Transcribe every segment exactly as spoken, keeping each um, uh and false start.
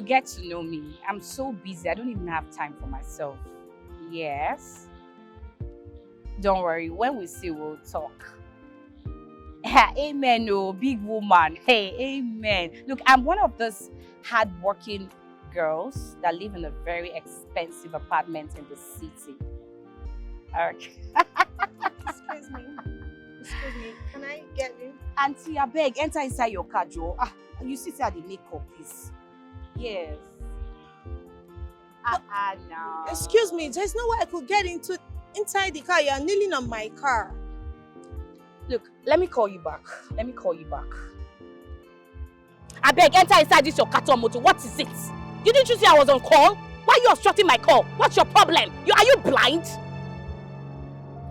Get to know me. I'm so busy. I don't even have time for myself. Yes. Don't worry. When we see, we'll talk. Amen. Oh, big woman. Hey, amen. Look, I'm one of those hardworking girls that live in a very expensive apartment in the city. Okay. Excuse me. Excuse me. Can I get you? Auntie, I beg, enter inside your car, Joe. Ah, you see, say I dey make up, please. Yes. Ah, ah, no. Excuse me, there's no way I could get into inside the car. You're kneeling on my car. Look, let me call you back. Let me call you back. I beg, enter inside this your carton motor. What is it? You didn't you see I was on call? Why are you obstructing my call? What's your problem? You, are you blind?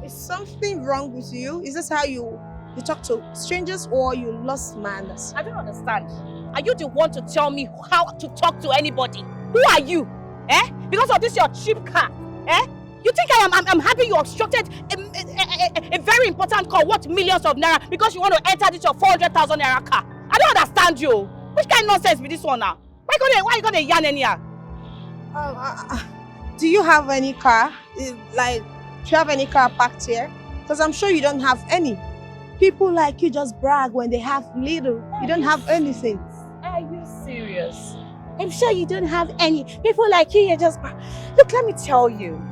Is something wrong with you? Is this how you you talk to strangers, or you lost manners? I don't understand. Are you the one to tell me how to talk to anybody? Who are you? Eh? Because of this your cheap car? Eh? You think I am I'm, I'm happy you obstructed a, a, a, a, a very important call worth millions of naira because you want to enter this your four hundred thousand naira car? I don't understand you. Which kind of nonsense be this one now? Why you gonna why you gonna yarn anyhow? Um, uh, uh, do you have any car? Eh, like, do you have any car parked here? Because I'm sure you don't have any. People like you just brag when they have little. You don't have anything. Are you serious? I'm sure you don't have any. People like you, you just brag. Look, let me tell you.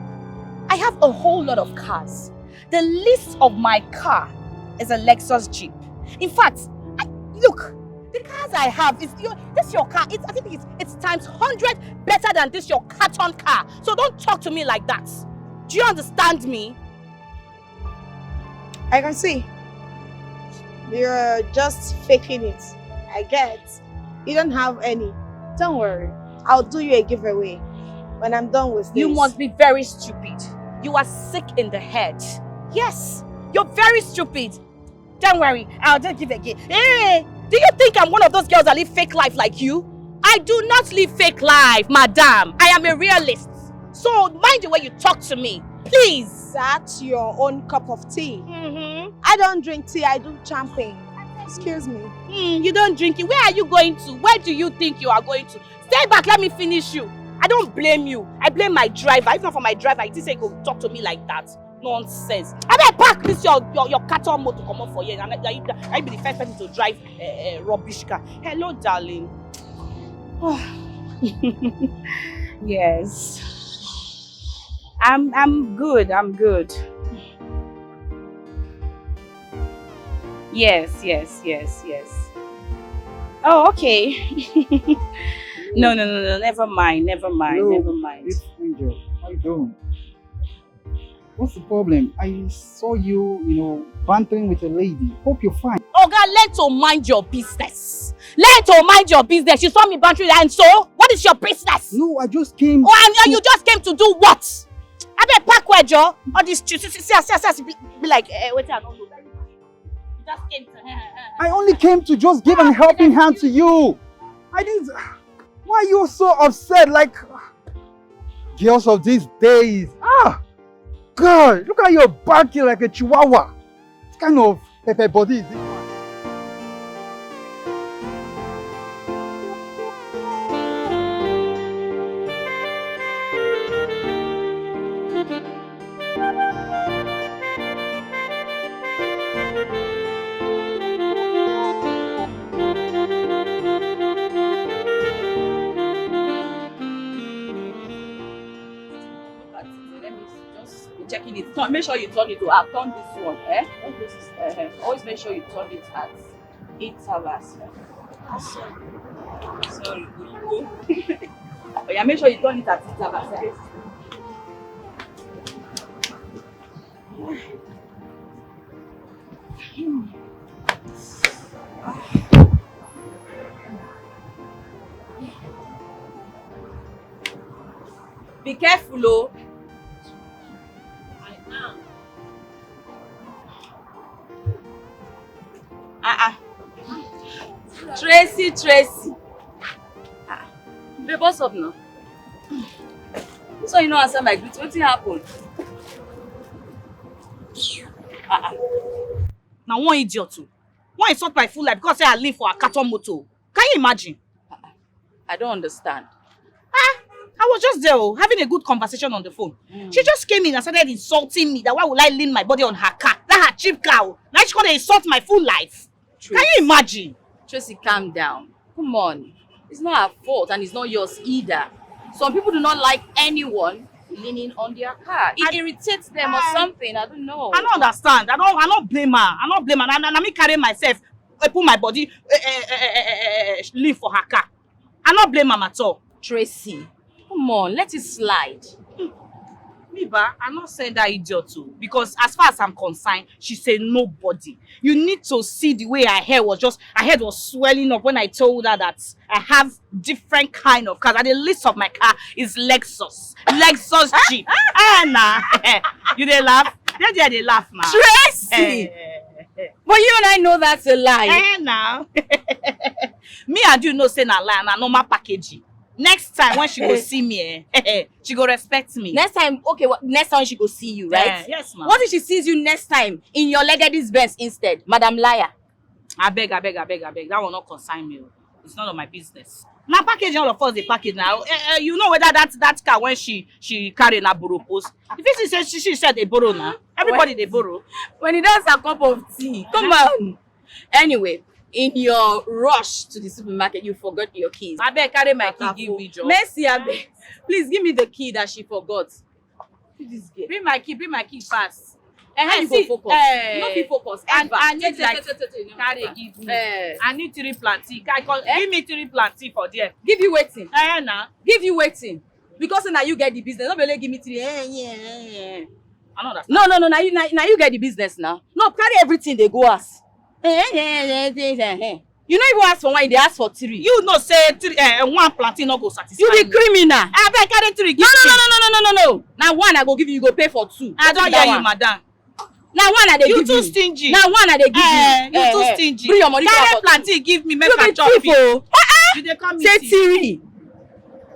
I have a whole lot of cars. The least of my car is a Lexus Jeep. In fact, I, look, the cars I have is your this your car. It's I think it's it's times hundred better than this your carton car. So don't talk to me like that. Do you understand me? I can see. You're just faking it. I get. You don't have any. Don't worry. I'll do you a giveaway when I'm done with this. You must be very stupid. You are sick in the head. Yes, you're very stupid. Don't worry, I'll just give again. Hey, do you think I'm one of those girls that live fake life like you? I do not live fake life, madam. I am a realist. So mind the way you talk to me, please. That's your own cup of tea. Mm-hmm. I don't drink tea, I do champagne. Excuse me. Mm, you don't drink it. Where are you going to? Where do you think you are going to? Stay back, let me finish you. I don't blame you. I blame my driver. If not for my driver, I think say you go talk to me like that. Nonsense. I beg park this your your, your carton motor come up for here. And I, I, I be the first person to drive a, a rubbish car. Hello, darling. Yes. I'm I'm good. I'm good. Yes, yes, yes, yes. Oh, okay. No, no, no, no. Never mind. Never mind. Hello, never mind. It's Angel. How you doing? What's the problem? I saw you, you know, bantering with a lady. Hope you're fine. Oga, learn to mind your business. Learn to mind your business. You saw me bantering, and so what is your business? No, I just came. Oh, and, and you just came to do what? I beg park where, Joe. All these children, see, see, see, see, see, be, be like, eh, wait, I don't know. You just came to. I only came to just give a helping hand to you. I didn't. Why are you so upset? Like, girls of these days. Ah, God, look how you're barking like a chihuahua. What kind of pepper body is this one? Look at it. Let me just be checking it. Turn, make sure you turn it to, ah, turn this one. Eh? Turn this. Eh, eh. Always make sure you turn it at eight hours. Sorry, Oyibo. Oh yeah, make sure you turn it at eight hours. Eh? Be careful, oh. I am. Ah ah. Tracy, Tracy. Ah, babe, what's up now? So you no answer my greet. Wetin happen? Ah ah. Na one idiot o. Wan insult my full life because say I live for a carton motor. Can you imagine? I don't understand. I was just there, oh, having a good conversation on the phone. She just came in and started insulting me that why would I lean my body on her car? That her cheap car, oh. Now she gonna insult my full life. Can you imagine? Tracy, calm down. Come on. It's not her fault and it's not yours either. Some people do not like anyone leaning on their car. It irritates them or something. I don't know. I don't understand. I don't. I don't blame her. I don't blame her. And, and me carry myself, I put my body, eh, eh, eh, eh, eh, eh, eh, leave for her car. I don't blame her at all. Tracy, come on, let it slide. Me ba, I not send that idiot to, because as far as I'm concerned, she's a nobody. You need to see the way her hair was just, her head was swelling up when I told her that I have different kind of cars. And the list of my car is Lexus, Lexus Jeep. Ah, nah. You dey laugh? They there they laugh, man. Tracy, Eh, but you and I know that's a lie. Eh, now. Me and you know say na lie, na normal packaging. Next time when she go see me, eh, she go respect me. Next time, okay, what, next time she go see you, right? Eh, yes, ma'am. What if she sees you next time in your Legady's Benz instead, Madam Liar? I beg, I beg, I beg, I beg. That will not concern me. Oh. It's none of my business. Now package all of us the package now. Eh, eh, you know whether that that car when she she carry na borrow post. If you see say she, she said they borrow now, everybody they borrow. When it does a cup of tea, come on. Anyway, in your rush to the supermarket, you forgot your keys. I beg carry my key give me, Joe. Mercy, I beg. Please give me the key that she forgot. See this girl. Bring my key, bring my key fast. How you go focus? You no fit focus. I, Ever. I need Take, like take, take, take, take, no. Carry give me. Eh. I need three plantain. I call, Eh? Give me three plantain for there. Give you waiting. Eh, na. Give you waiting. Because now you get the business. Not really give me three. Eh, yeah, eh, yeah. I don't understand. No, no, no. Now you, now, now you get the business now. No, carry everything they go ask. Eh, eh, eh, eh, eh, eh, eh. You no even ask for one, they ask for three. You know say three, eh, one plantain no go satisfy You be me. Criminal. I beg carry three. Give No, no, me. no, no, no, no, no, no. Now one I go give you, you go pay for two. I don't Wetin be that hear you, one? Madam. Now one I dey You give too you. Stingy. Now one I dey give Eh, you. you too Eh, eh. Stingy. Bring your money Carry for plantain give me, make You I be chop thief it. Oh. You dey come Say meeting. Tiri.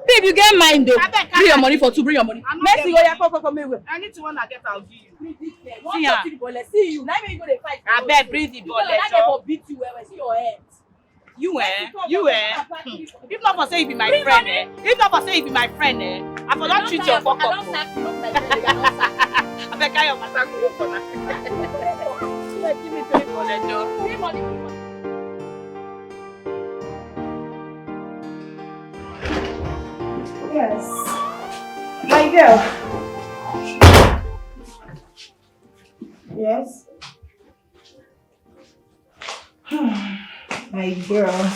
Babe, you get mind though. Abeg, Bring your abeg. Money for two. Bring your money. I no Mercy, get oh yeah, come, come, come, come, wait. Anything one I get, I'll give you. One See ya. See you. Now you go dey fight. Abeg, bring the ball, That Joe. Go beat you well, well. See your head. You eh? Come, You come, eh? come, come, come. If not for say you be my friend, eh? If not for say you be my friend, eh? I for not treat your fuck up. Oh. Abeg, carry your matter go your corner. Give me three ball, Joe. Yes. My girl. Yes. My girl.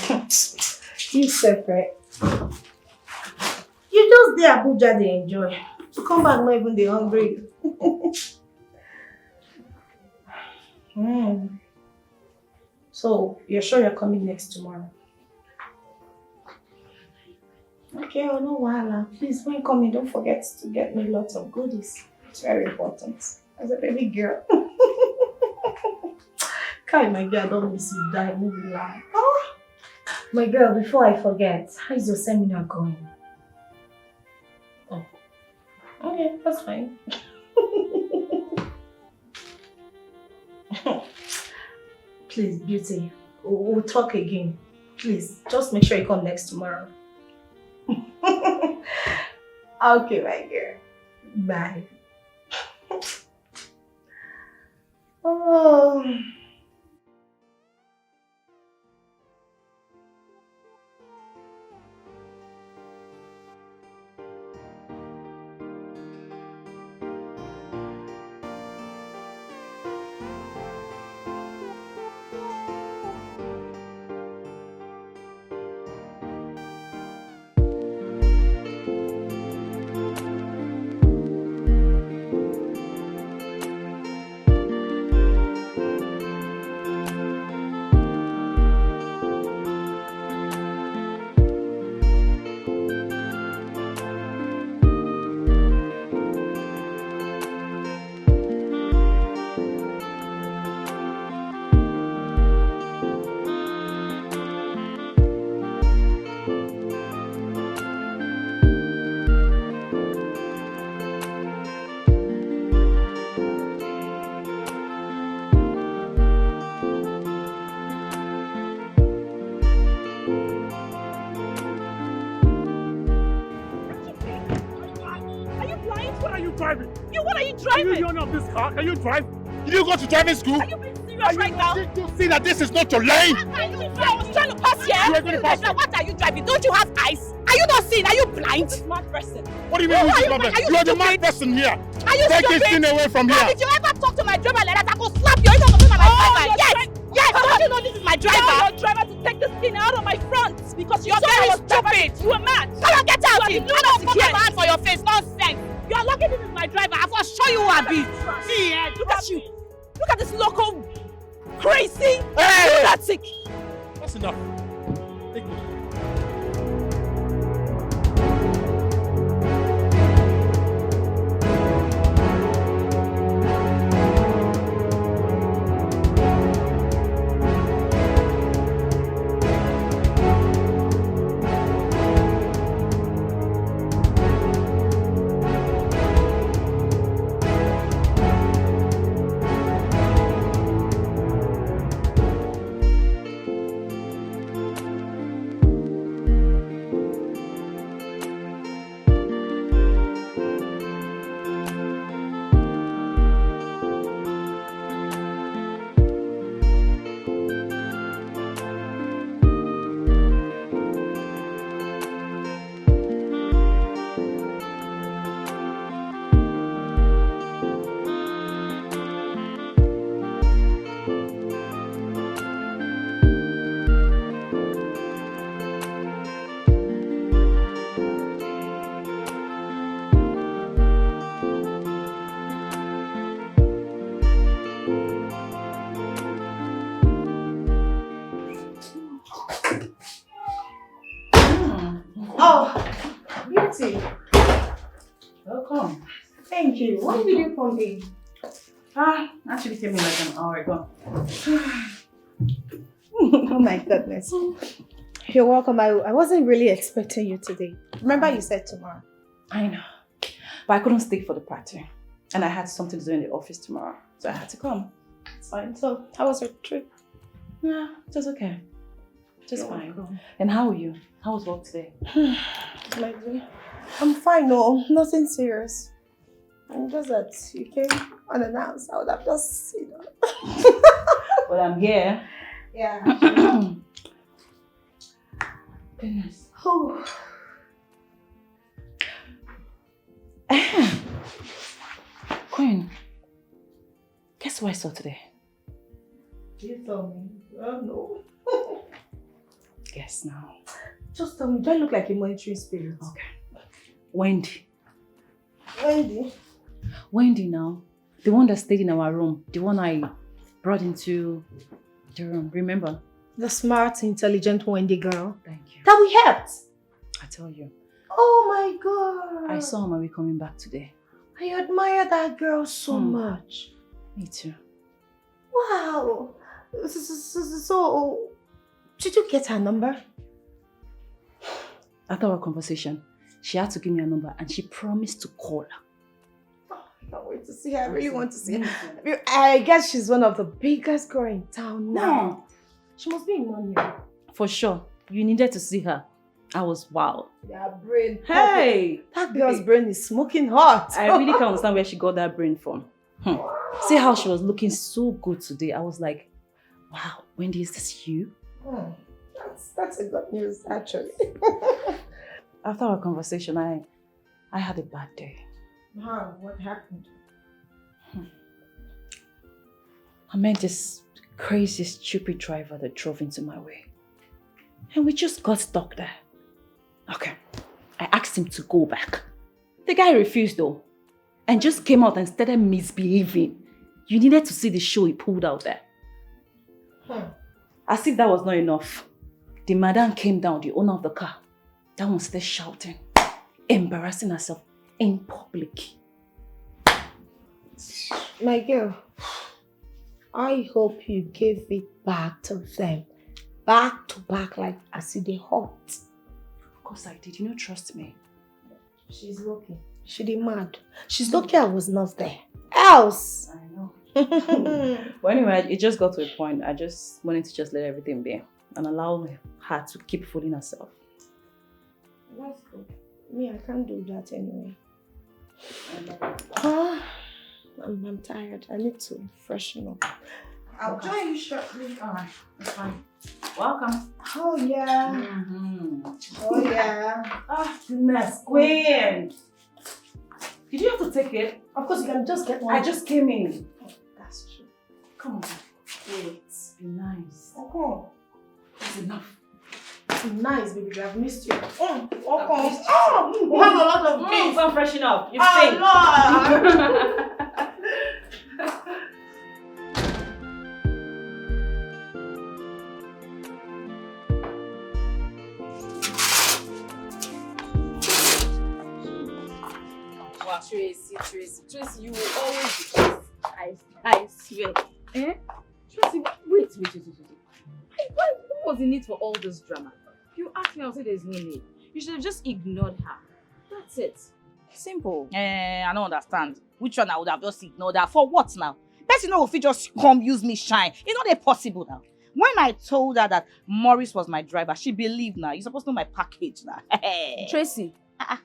You separate. You just dey Abuja dey enjoy. Come back not even dey hungry. Hmm. So you're sure you're coming next tomorrow? Okay, oh no wahala. Please, when coming, don't forget to get me lots of goodies. It's very important. As a baby girl. Kai, my girl, don't miss you, die, no be lie. Oh, my girl, before I forget, how is your seminar going? Oh, okay, that's fine. Please, beauty, we'll we'll talk again. Please, just make sure you come next tomorrow. Okay, my girl. Bye. Oh. You, what are you driving? Are you the owner of this car? Can you drive? Did you go to driving school? Are you being serious right now? Did you see that this is not your lane? Are you, I was trying to pass here. You are going to pass. What are you driving? Don't you have eyes? Are you not seeing? Are you blind? This mad person. What do you mean? Are you, are you, you are the mad person here. Are you stupid? Take this thing away from here. If you ever talk to my driver like that, I go slap you. You know, my driver. Yes, yes. Don't you know this is my driver? Tell your driver to take this thing out of my front because you're very stupid. You are mad. Come on, get out. You are the one that put my hand for your face. Nonsense. You are lucky this is my driver. I will show you who I be. See, eh, look at you. Look at this local crazy lunatic. That's enough. Take me. Oh, Beauty. Welcome. Thank you. When did you come in? Ah, actually came in like an hour ago. Oh my goodness. You're welcome. I, I wasn't really expecting you today. Remember you said tomorrow. I know. But I couldn't stay for the party. And I had something to do in the office tomorrow. So I had to come. It's fine. So, how was your trip? Yeah, it was okay. Just fine. And how are you? How was work today? My dear, I'm fine. No, nothing serious. I'm just that you came unannounced. I would have just, you know. Well, I'm here. Yeah. Goodness. Oh. Queen, guess what I saw today? You saw me? Well, no. Guess now. Just tell me, do I look like a monitoring spirit? Okay. Wendy. Wendy? Wendy now. The one that stayed in our room. The one I brought into the room. Remember? The smart, intelligent Wendy girl. Thank you. That we helped. I tell you. Oh my God. I saw her on my way coming back today. I admire that girl so much. Me too. Wow. So, so, so, so, did you get her number? After our conversation, she had to give me a number and she promised to call. Oh, I can't wait to see her. I really want to see her. I guess she's one of the biggest girl in town now. No. She must be in Mania. For sure. You needed to see her. I was wow. That brain. Hey! That girl's brain is smoking hot. I really can't understand where she got that brain from. Hmm. See how she was looking so good today. I was like, wow, Wendy, is this you? Hmm. That's, that's a good news, actually. After our conversation, I, I had a bad day. How? What happened? Hmm. I met this crazy, stupid driver that drove into my way. And we just got stuck there. Okay. I asked him to go back. The guy refused though. And just came out and started misbehaving. You needed to see the show he pulled out there. Hmm. As if that was not enough, the madam came down, the owner of the car. That one started shouting, embarrassing herself in public. My girl, I hope you gave it back to them. Back to back, like as if they hot. Of course I did. You know, trust me. She's lucky. She dey mad. She's lucky I was not there. Else. I know. But anyway, it just got to a point. I just wanted to just let everything be and allow her to keep fooling herself. That's good. Me, I can't do that anyway. Ah, I'm, I'm tired. I need to freshen up. I'll join you shortly. All right, that's fine. Welcome. Oh yeah. Mm-hmm. Oh yeah. Ah, goodness, Queen. Did you have to take it? Of course, you can just get one. I just came in. That's true. Come on. Wait. Be nice. Okay. That's enough. Be nice, baby. I've missed you. Mm, I've welcome. Missed you. Oh, mm, we have a lot of mm, things. Go and freshen up. You ah, stink. Lord. Wow. Tracy, Tracy, Tracy, you will always be Tracy. I, I swear. Eh? Tracy, wait, wait, wait, wait, wait. Why, why, what was the need for all this drama? You asked me, I said there's no need. You should have just ignored her. That's it. Simple. Eh, I don't understand. Which one I would have just ignored her? For what now? Person no go fit just come use me shine. It's not a possible now. When I told her that Morris was my driver, she believed now. You supposed to know my package now. Tracy, uh-uh.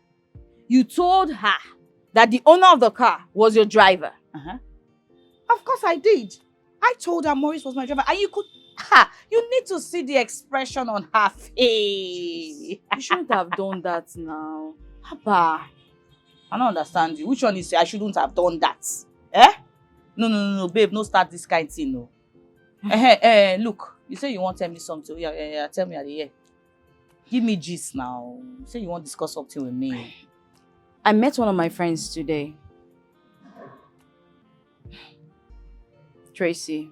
You told her that the owner of the car was your driver. Uh-huh. Of course I did. I told her Morris was my driver, and you could, ha, you need to see the expression on her face. You shouldn't have done that now. Haba. I don't understand you. Which one is I shouldn't have done that? Eh? No, no, no, no, babe, no start this kind thing, no. Eh, eh, eh, look, you say you wan tell me something. Yeah, yeah, yeah, tell me at the end. Give me gist now. You say you wan discuss something with me. I met one of my friends today. Tracy,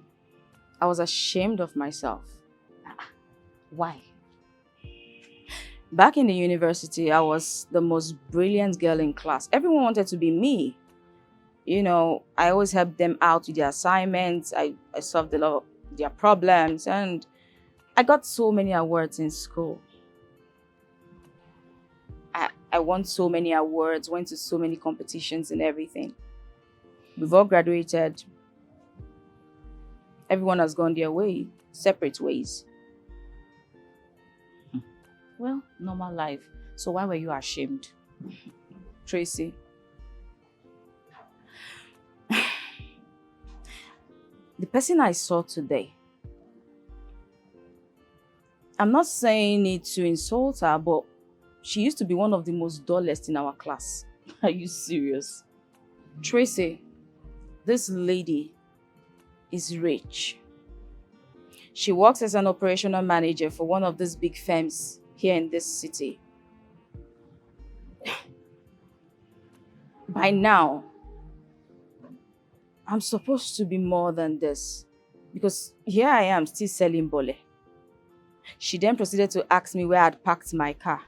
I was ashamed of myself. Why? Back in the university, I was the most brilliant girl in class. Everyone wanted to be me. You know, I always helped them out with their assignments. I, I solved a lot of their problems, and I got so many awards in school. I, I won so many awards, went to so many competitions and everything. We've all graduated. Everyone has gone their way, separate ways. Hmm. Well, normal life. So why were you ashamed? Tracy, the person I saw today, I'm not saying it to insult her, but she used to be one of the most dullest in our class. Are you serious? Tracy, this lady is rich. She works as an operational manager for one of these big firms here in this city. By now, I'm supposed to be more than this, because here I am still selling bole. She then proceeded to ask me where I'd parked my car.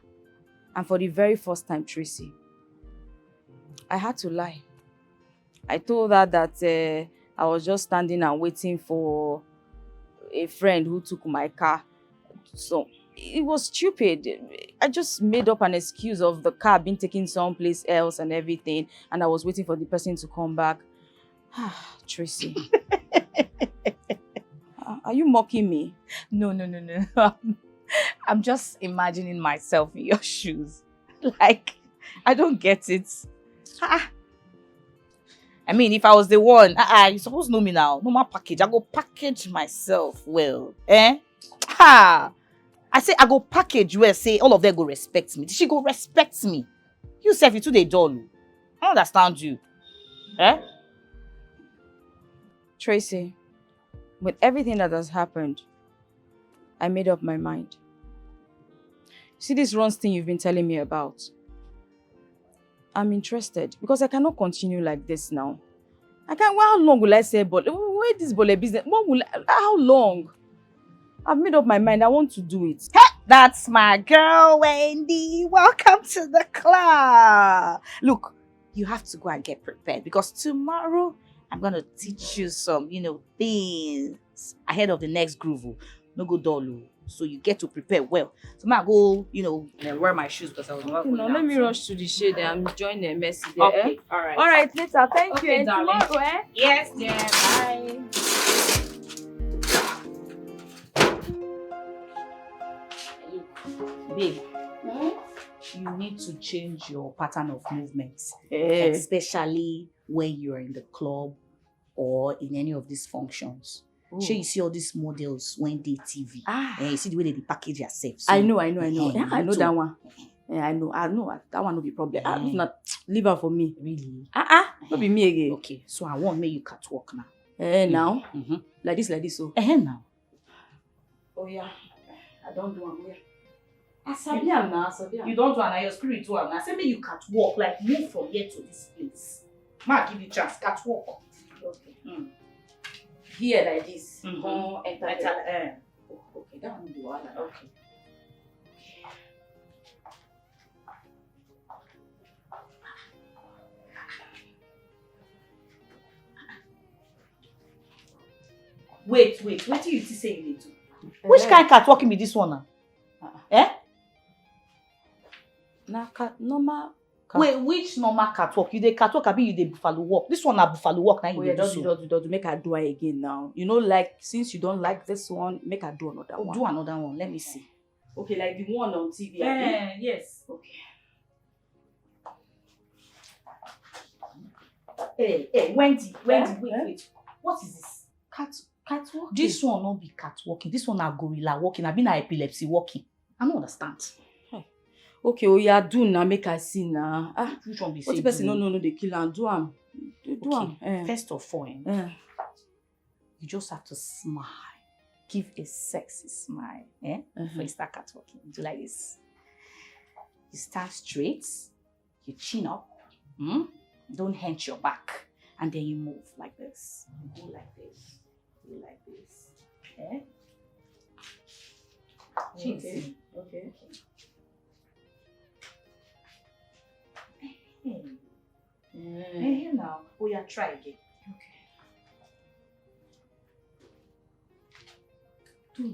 And for the very first time, Tracy, I had to lie. I told her that, uh, I was just standing and waiting for a friend who took my car. So it was stupid. I just made up an excuse of the car being taken someplace else and everything, and I was waiting for the person to come back. Ah, Tracy. Are you mocking me? No, no, no, no. I'm just imagining myself in your shoes. Like, I don't get it. Ah. I mean, if I was the one, ah, uh, you supposed to know me now. No more package. I go package myself well. Eh? Ha! I say I go package well. Say all of them go respect me. She go respect me. You sef, you too dey dull. I don't understand you. Eh? Tracy, with everything that has happened, I made up my mind. See this runs thing you've been telling me about? I'm interested because I cannot continue like this now. I can't. Well, how long will I say but where this bole business? What will I, how long? I've made up my mind. I want to do it. Hey, that's my girl, Wendy. Welcome to the club. Look, you have to go and get prepared because tomorrow I'm gonna teach you some, you know, things ahead of the next groove. Oh. No go dull. Oh. So you get to prepare well. So ma go, you know, eh, wear my shoes because I was not. Okay, now let me rush to the shade and join the messy there. Okay, eh? All right. All right, later. Thank okay, you. Eh, darling. Tomorrow, eh? Yes, dear. Bye. Babe. Hmm? You need to change your pattern of movement, eh, especially when you're in the club or in any of these functions. Oh. Shey you see all these models when they T V? Ah. Eh, you see the way they dey package yourself. So, I know, I know, I know. Eh, yeah, I know that one. Yeah, I know, I know. That one no be problem. Ah, if not, leave her for me. Really? Ah, ah, no be me again. Okay, so I want make you catwalk now. Eh, now? Mm-hmm. Like this, like this, so. Eh, now. Oh yeah, I don't do am. Yeah. I sabi am now, I sabi am. You don't do am now, your spirit do am now. I say make you catwalk, like, move from here to this place. Ma give you chance, catwalk. Okay. Mm. Here like this, mm-hmm, come enter. Enter, eh. Oh, okay, that one no be wahala. Okay. Wait, wait, wetin you think say you dey do? Which kind catwalking be this one now? Eh? Na cat, normal cat. Wait, which normal catwalk? You dey catwalk, abi you dey buffalo walk? This one na buffalo walk, na you dey do so. Just do, just do, make I do am again now. You know, like, since you don't like this one, make I do another one. Oh, do another one. Let me see. Okay, like the one on T V, abi? Eh, yes. Okay. Hey, hey, Wendy, Wendy, wait, wait. What is this? Cat, catwalking. This one no be catwalking. This one na gorilla walking. Abi na epilepsy walking. I no understand. Hey. Okay, oya, do now, make I see now. Ah, which one be say? What person no know, no dey kill am? Do am. Do am. Okay, eh. First of all, eh, you just have to smile. Give a sexy smile, eh? Before you start catwalking. Do like this. You stand straight, you chin up, hmm? Don't hunch your back, and then you move like this. You go like this. You go like this. Eh? Chin. Okay. Okay. Eh, now. Oh, yeah, try again. Okay. Do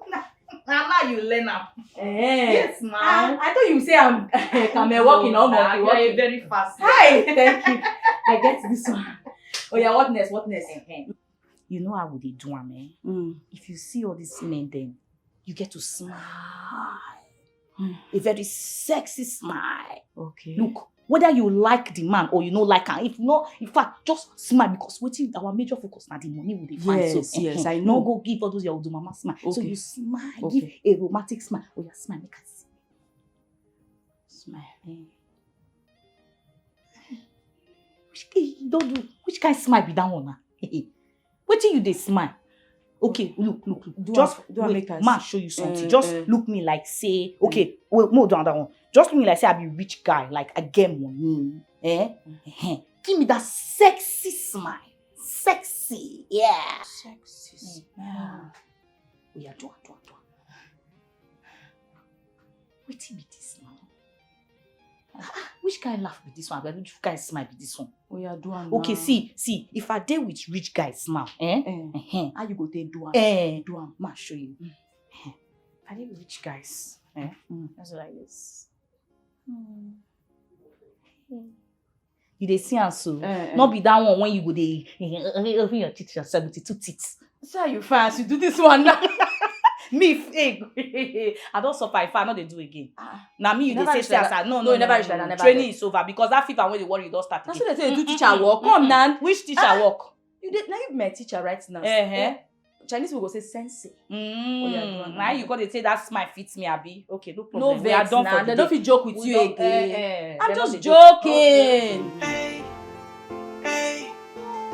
now. Na now you learn am. Eh. Yes, now. Ah, I thought you say I'm, I'm walking, no, you are a very fast. Hi, thank you. I get this one. Oh yeah, what next? What next? Eh, eh. You know how we dey do am, eh? Mm. If you see all these men, then you get to smile. Mm. A very sexy smile. Okay. Look, whether you like the man or you no like am, if not, in fact, just smile, because wetin our major focus na the money we dey find. Yes, so, eh, yes, eh, I know. No go give all those your old mama smile. So you smile, give a romantic smile. Oh yeah, smile, make I see. Smile. Eh. Which, eh, you don't do. Which kind smile be that one now? Wetin you dey smile? Okay, look, look, look. Just wait, make I show you something. Just look me like say, okay, wait, no, do another one. Just look me like say I be rich guy, like I get money. Eh? Eh. Give me that sexy smile. Sexy, yeah. Sexy smile. Oya, do am, do am, do am. Wetin be this now? Ah, ah, which kind laugh be this one? Abeg, which kind smile be this one? Oya, do am. Okay, now. See, see, if I dey with rich guys now, eh? Eh. Eh. How you go take do am? Eh. Do am. Ma show you. Mm. Eh. If I dey with rich guys, eh? Mm. Just like this. Mm. You dey see am so? Eh, eh. No be that one when you go dey open your teeth, your seventy-two teeth. See how you fine as you do this one now. Me, eh, I don suffer. If I no dey do again. Ah. Na me you dey say, say as I, no, no, you never reach like that. Training is over because that fever wey dey worry you don start again. That's what they say, do teacher work. Come now. Which teacher work? You dey, now you be my teacher right now. Eh, eh. Chinese people go say sensei. Mm. Oh, yeah, do am. Now you go dey say that smile fits me, abi? Okay, no problem. No vex, we are done for the day. They don't fit joke with you again. Eh, eh. I'm just joking. Hey, hey,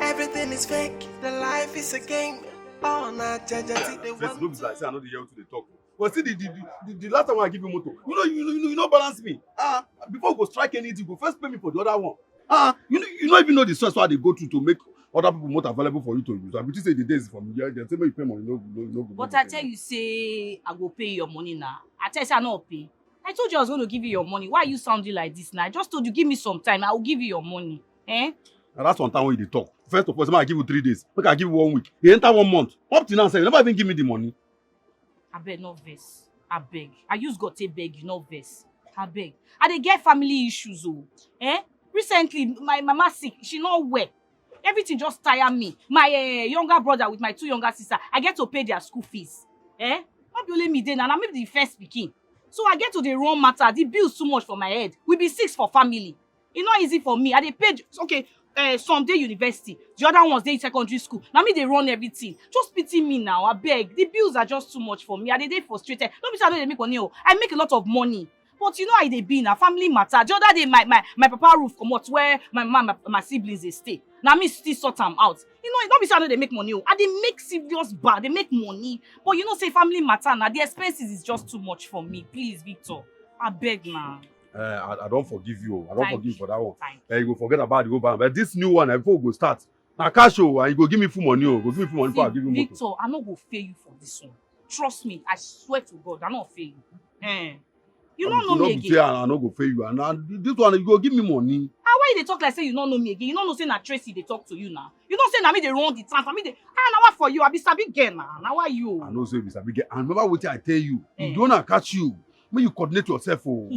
everything is fake. The life is a game. Oh, na jaja, they want. No be like say I no dey hear wetin dey talk. But see the, the, the, the, the last time when I give you motor, you know, you know, you know, you no balance me. Ah, before you go strike anything, you go first pay me for the other one. Ah, you know, you no even know the stress wey I dey go through to make other people motor available for you to use. I be think say the days from here, dem say make you pay money, no, no, no go. But I tell you say I go pay your money now. I tell you say I no pay. I told you I was going to give you your money. Why are you sounding like this now? I just told you, give me some time. I will give you your money. Eh? And that's one time when you dey talk. First of all, say make I give you three days. Make I give you one week. E enter one month. Up till now, sef, you never even give me the money. Abeg, no vex. Abeg. I use God take beg you, no vex. Abeg. I dey get family issues o. Eh? Recently, my mama sick. She no well. Everything just tire me. My uh, younger brother with my two younger sisters, I get to pay their school fees. Eh? Not be only me dey na, na me be the first pikin. So I get to dey run matter. The bills too much for my head. We be six for family. E no easy for me. I dey pay, okay, uh, some dey university, the other ones dey secondary school. Na me dey run everything. Just pity me now, abeg. The bills are just too much for me. I dey dey frustrated. No be say I no dey make money o. I make a lot of money. But you know how e dey be na, family matter. The other day, my my my papa roof comot where my mama, my, my siblings dey stay. Na me still sort am out. You know, e no be say I no dey make money o. I dey make serious bag, dey make money. But you know say family matter na, the expenses is just too much for me. Please, Victor, abeg na. Eh, I, I don't forgive you. I don't Thank forgive you you. For that one. Thank Eh, you go forget about the whole band. But this new one, eh, before we go start, na cash o, and you go give me full money o. Go give me full money before I give you motor. Victor, I no go fail you for this one. Trust me, I swear to God, I no fail you. Eh. You no know me Say again. I, I no go fail you. And, and this one, you go give me money. Ah, why you dey talk like say you no know me again? You no know say na Tracy dey talk to you now. You know say na me dey run the town. Na me dey, ah, na what for you? I be sabi girl na. Na why you? I know say you be sabi girl. And remember what I tell you. Eh. You don't catch you. Make you coordinate yourself o.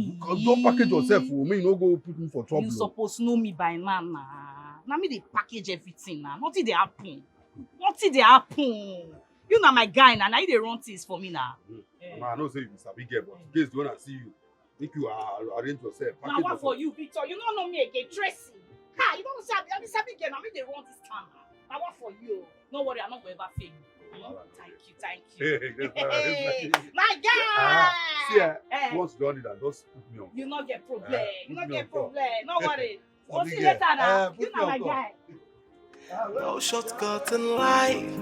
Don't package yourself o. Make you no go put me for trouble. You suppose know me by now na. Na me dey package everything na. Nothing dey happen. Nothing dey happen. You na my guy na. Na you dey run things for me na. Eh. Mama, I know say you be sabi girl, but in case you wanna see you, make you uh, arrange yourself. Na what for you, Victor? You no know me again, Tracy. Ha, you don't sabi, I be sabi girl. Na me dey run this town na. Na what for you? No worry, I no go ever fail you. Thank you, thank you. Hey, my guy. Ah, see, eh, once you done it, just put me on. You no get problem. Eh, You put no me get on top. Problem. No worry. We'll Sabi see you girl. Later now. Eh, You put na me my on top. Guy. No shortcut in life,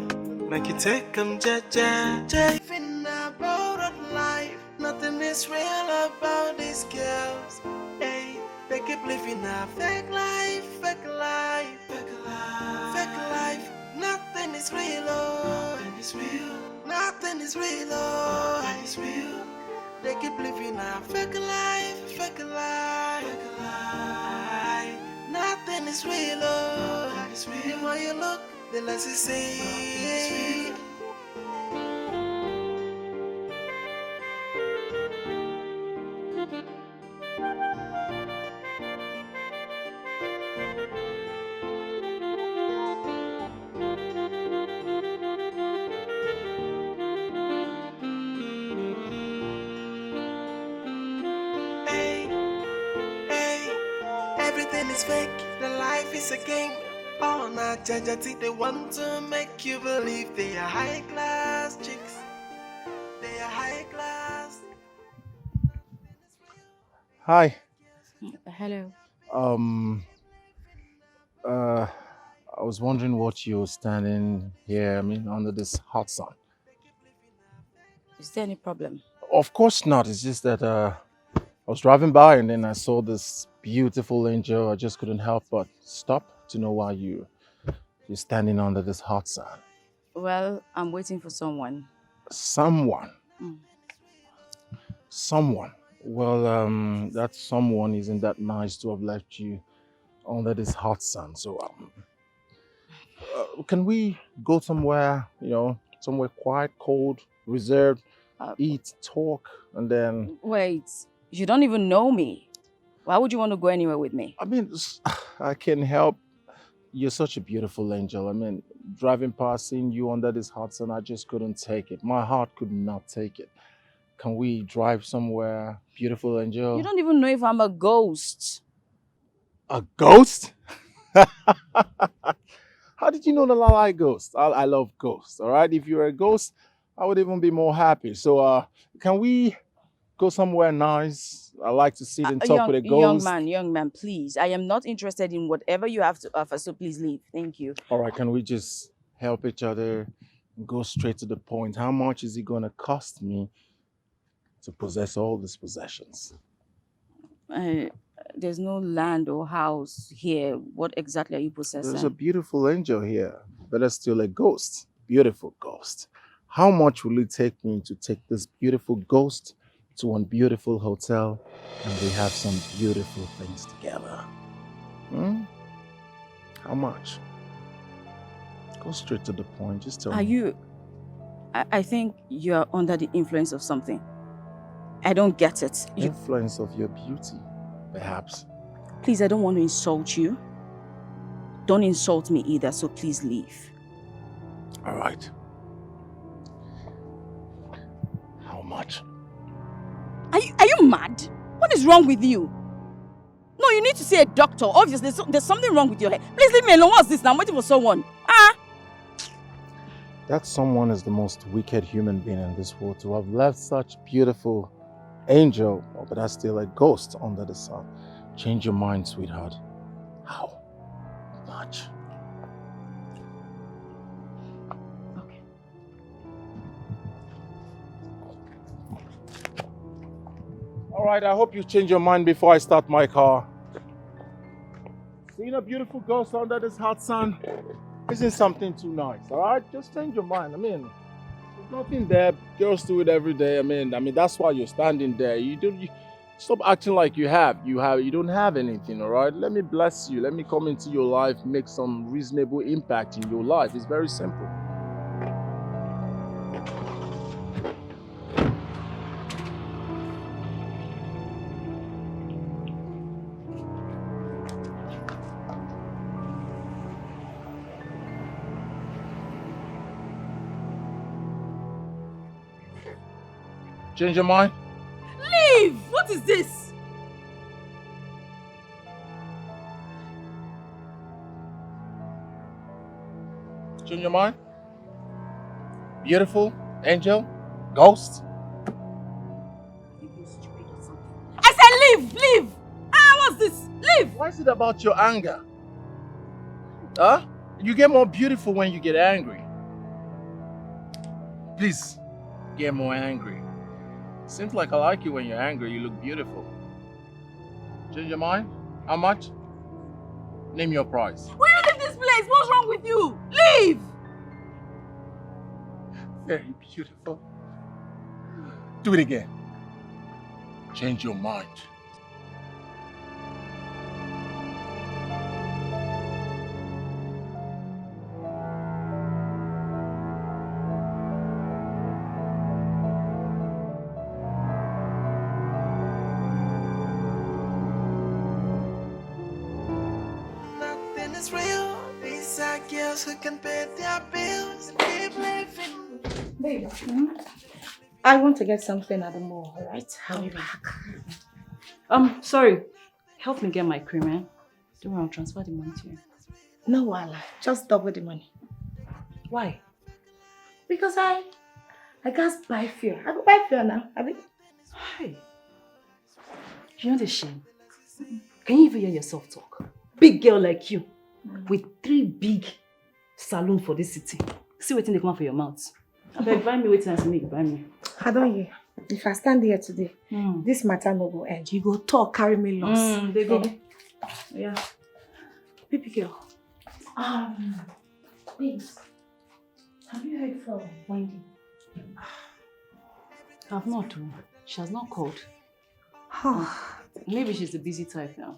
make you take 'em jeje. Living a borrowed life, nothing is real about these girls. Hey, they keep living a fake life, fake life, fake life, fake life. Nothing is real, oh, nothing is real, nothing is real, oh, nothing is real. They keep living a fake life, fake life, fake life. Nothing is real, oh, nothing is real. The more you look, the less you see. Hey, hey, everything is fake. The life is a game. All na jajati, they want to make you believe they are high class chicks. They are high class. Hi. Hello. Um. Uh. I was wondering what you're standing here, I mean, under this hot sun. Is there any problem? Of course not. It's just that uh, I was driving by and then I saw this beautiful angel. I just couldn't help but stop to know why you you're standing under this hot sun. Well, I'm waiting for someone. Someone. Mm. Someone. Well, um, that someone isn't that nice to have left you under this hot sun. So, um, uh, can we go somewhere, you know, somewhere quiet, cold, reserved, Uh, eat, talk, and then Wait, you don't even know me. Why would you want to go anywhere with me? I mean, s- I can't help. You're such a beautiful angel. I mean, driving past, seeing you under this hot sun, I just couldn't take it. My heart could not take it. Can we drive somewhere, beautiful angel? You don't even know if I'm a ghost. A ghost? How did you know that I like ghosts? I, I love ghosts, all right? If you're a ghost, I would even be more happy. So, uh, can we go somewhere nice? I like to sit and Uh, talk young, with a young ghost. Man, young man, please. I am not interested in whatever you have to offer, so please leave. Thank you. All right, can we just help each other and go straight to the point? How much is it going to cost me to possess all these possessions? Uh, there's no land or house here. What exactly are you possessing? There's a beautiful angel here, but that's still a ghost. Beautiful ghost. How much will it take me to take this beautiful ghost to one beautiful hotel and we have some beautiful things together? Hmm? How much? Go straight to the point. Just tell Are me. You? I, I think you're under the influence of something. I don't get it. You, Influence of your beauty, perhaps. Please, I don't want to insult you. Don't insult me either, so please leave. All right. How much? Are you, are you mad? What is wrong with you? No, you need to see a doctor. Obviously, there's, there's something wrong with your head. Please leave me alone. What's this now? I'm waiting for someone. Ah! That someone is the most wicked human being in this world to have left such beautiful angel, but that's still a ghost under the sun. Change your mind, sweetheart. How much? Okay. All right, I hope you change your mind before I start my car. Seeing a beautiful ghost under this hot sun isn't something too nice, all right? Just change your mind. I mean, there's nothing there. Girls do it every day. I mean, I mean that's why you're standing there. You don't you, stop acting like you have. You have you don't have anything, all right? Let me bless you. Let me come into your life, make some reasonable impact in your life. It's very simple. Change your mind? Leave! What is this? Change your mind? Beautiful, angel, ghost. I said leave, leave. Ah, what's this? Leave. Why is it about your anger? Huh? You get more beautiful when you get angry. Please, get more angry. Seems like I like you when you're angry. You look beautiful. Change your mind? How much? Name your price. Will you leave this place? What's wrong with you? Leave. Very beautiful. Do it again. Change your mind. Nothing is real. These are girls who can pay their bills and keep living. Babe, hmm? I want to get something at the mall, all right? I'll be back. Um, sorry. Help me get my cream, eh? Don't worry, I'll transfer the money to you. No, Wala. Just double the money. Why? Because I, I can't buy fuel. I go buy fuel now. I mean, Hi. You know the shame. Can you even hear yourself talk? Big girl like you, with three big saloon for this city. See wetin dey come out for your mouth. Abeg, buy me wetin I say make you buy me. I don't hear. If I stand here today, Hmm. this matter no go end. You go talk, carry me loss. Mm, they go. Eh? Yeah. Baby girl. Um, please. Have you heard from Wendy? I've not. Oh. She has not called. Maybe she's a busy type now.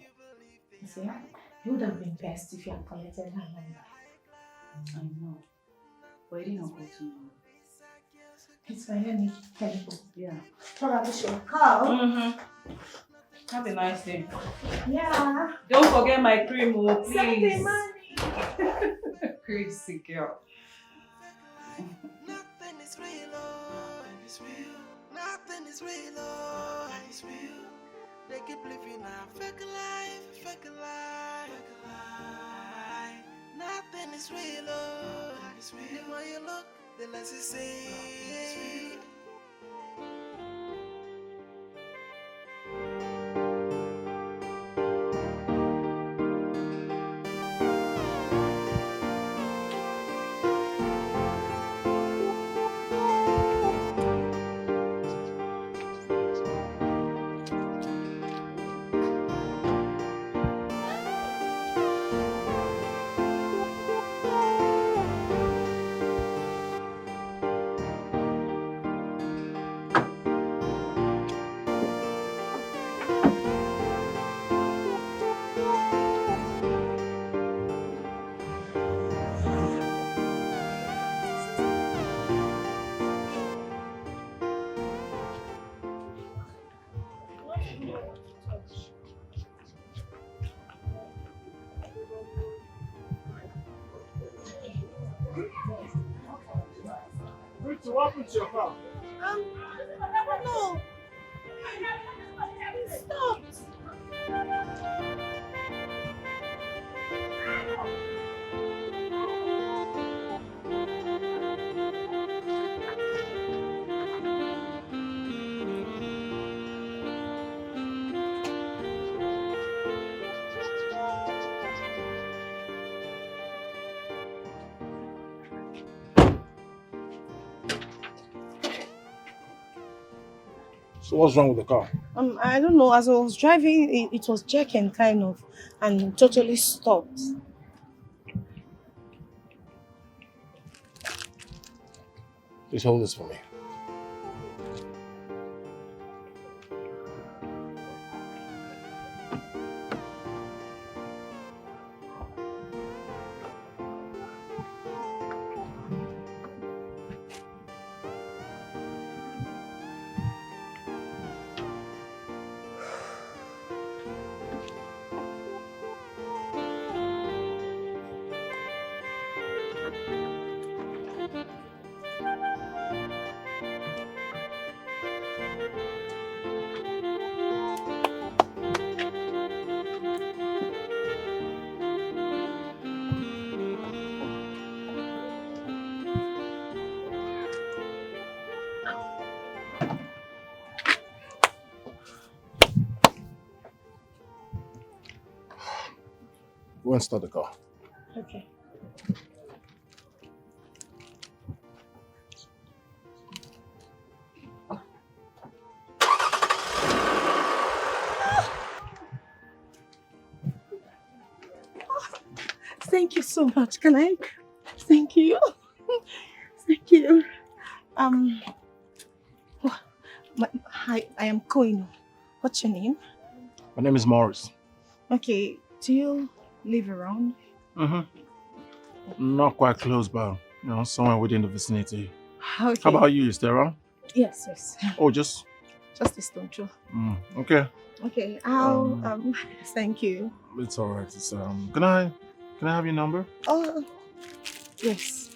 You see, it would have been best if you had collected her number. I know. But I didn't call tomorrow. It's fine, let me tell you. Yeah. Probably she'll call. Mm-hmm. Have a nice day. Yeah. Don't forget my cream, oh, Send the please. Money. Crazy girl. Nothing is real, oh, it's real. Nothing is real, oh, it's real. They keep living a fake life, fake life, fake life. Nothing is real, oh, it's real. The more you look, the less you see. So what happened to your car? Um, I don't know. It stopped. So what's wrong with the car? Um, I don't know. As I was driving, it, it was jerking kind of and totally stopped. Please hold this for me. Go and start the car. Okay. Thank you so much. Can I? Thank you. Thank you. Um, wha- my, hi, I am Koino. What's your name? My name is Morris. Okay, do you live around? Mm-hmm. Not quite close, but you know, somewhere within the vicinity. Okay. How about you? You stay around? Yes, yes. Oh, just Just a stone throw. Mm, okay. Okay, I'll Um, um, thank you. It's all right. It's, um, can I can I have your number? Oh, yes.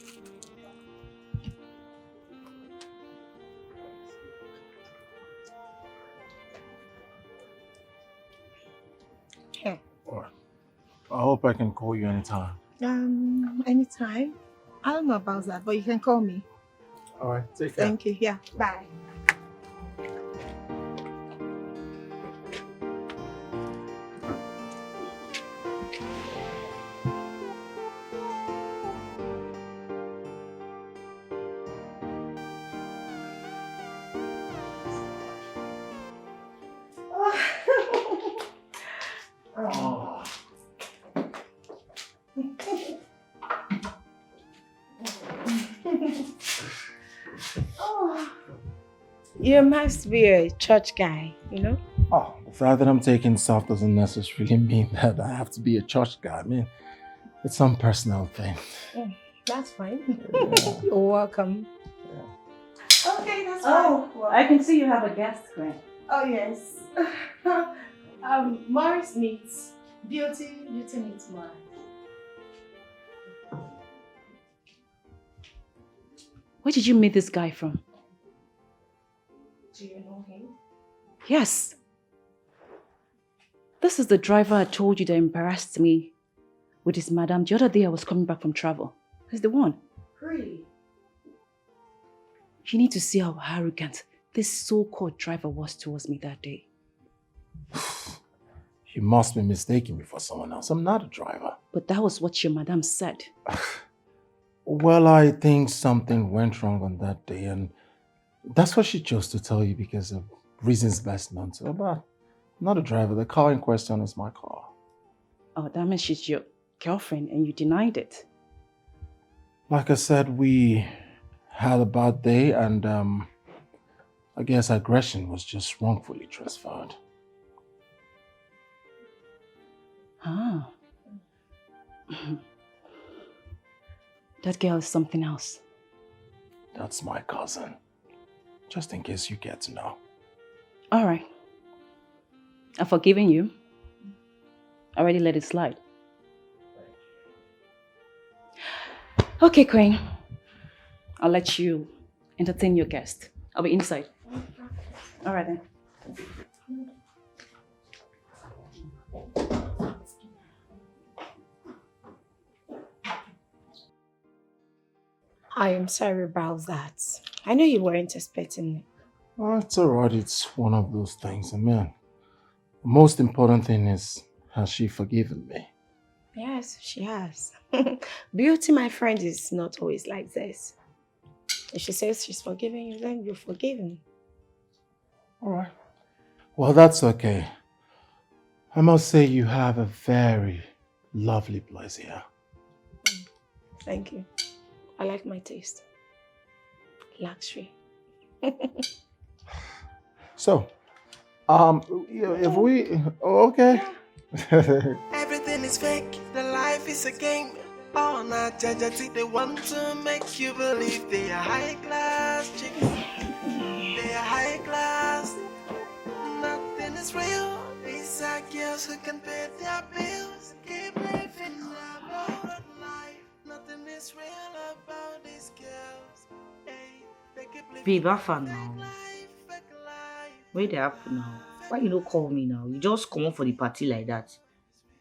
Here. All right. I hope I can call you anytime. Um, anytime. I don't know about that, but you can call me. All right. Take care. Thank you. Yeah. Bye. You must be a church guy, you know? Oh, the fact that I'm taking self doesn't necessarily mean that I have to be a church guy. I mean, it's some personal thing. That's fine. You're welcome. Okay, that's Oh, fine. I can see you have a guest, Queen. Oh, yes. Um, Morris meets Beauty, Beauty meets Morris. Where did you meet this guy from? Do you know him? Yes. This is the driver I told you that embarrassed me with his madam the other day I was coming back from travel. He's the one. Really? You need to see how arrogant this so-called driver was towards me that day. You must be mistaking me for someone else. I'm not a driver. But that was what your madam said. Well, I think something went wrong on that day, and that's what she chose to tell you because of reasons best known to her. But I'm not a driver. The car in question is my car. Oh, that means she's your girlfriend and you denied it. Like I said, we had a bad day, and um, I guess aggression was just wrongfully transferred. Ah. That girl is something else. That's my cousin. Just in case you get to know. All right. I've forgiven you. I already let it slide. Okay, Queen. I'll let you entertain your guest. I'll be inside. All right then. I am sorry about that. I know you weren't expecting it. Oh, it's all right. It's one of those things. I mean, the most important thing is, has she forgiven me? Yes, she has. Beauty, my friend, is not always like this. If she says she's forgiving you, then you're forgiven. All right. Well, that's okay. I must say you have a very lovely place here. Thank you. I like my taste. Luxury. So, um, you know, if we, oh, okay. Everything is fake, the life is a game. All na jajati, they want to make you believe they are high class chicks. They are high class. Nothing is real. These are girls who can pay their bills. Keep living a boring life. Nothing is real about these girls. Hey, they keep living Babe, how far fake now? Life, fake life. Where they happen now? Why you no call me now? You just come up for the party like that.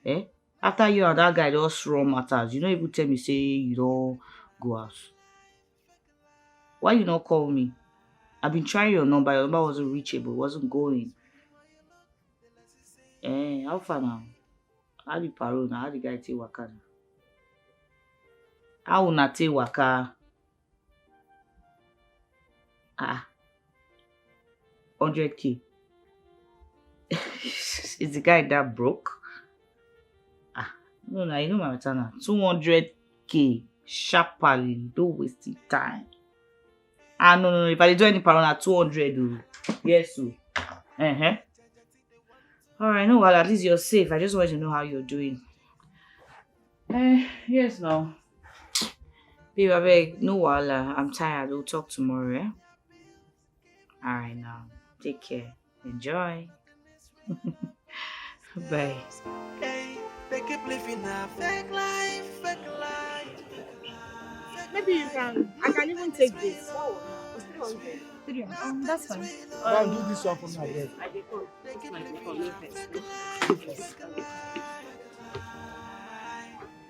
Eh? After you and that guy just run matters, you no even tell me say you don't go out. Why you not call me? I've been trying your number. Your number wasn't reachable. Wasn't going. Eh, how far now? How the parole now? How the guy take waka now? How una take waka? Ah, hundred k. Is the guy that broke? Ah, no, no, you know my matter now. Two hundred k sharply. Don't waste the time. Ah, no, no, no. If I dey do any parole, na two hundred o. Yes o. Uh-huh. All right, no, well, at least you're safe. I just wanted to know how you're doing. Eh, yes, no. Babe, abeg, no wahala. I'm tired. We'll talk tomorrow, eh? All right, now. Take care. Enjoy. Bye. Hey, they keep living a fake life, fake life. Maybe you can. I can even take this. It's three hundred. Three hundred. Um, that's fine. Go and do this one for me, abeg. I dey come. They This keep one dey living come. a Wait first. fake life, fake life.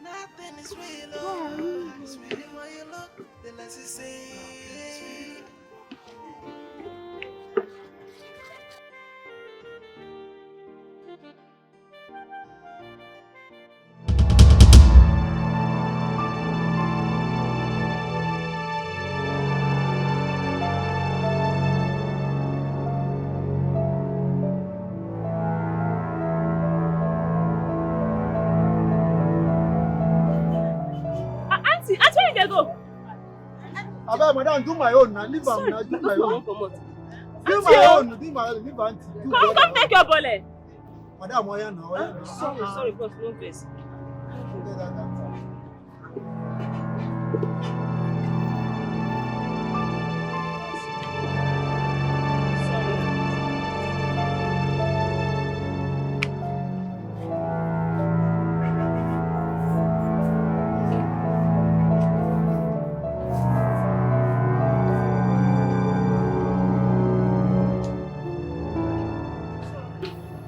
Nothing is real. Oh. The more you look, the less you see. Ah, auntie, auntie, where you dey go? Abeg, madam, do my own now. Leave am now. Do my Just own. wan comot. Do Auntie my o. Own. Do my own. Leave auntie. Do Come, better. Come take your bole. Madam, oya now. Oya now. Sorry, sorry, boss, no vex. Let that down.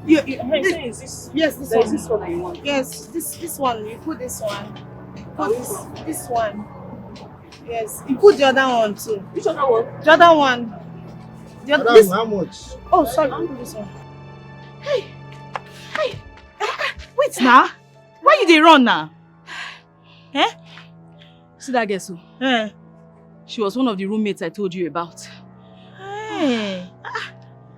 You, you, hey, this, this, yes, this one. This one I want. Yes, this this one. You put this one. Put this this one. Yes, you put the other one too. Which other one? The other one. The other, this, how much? Oh, sorry. Put this one. Hey, hey, ah, ah, wait now. Why you dey run now? Eh? See that girl so? Eh? She was one of the roommates I told you about. Eh. Ah,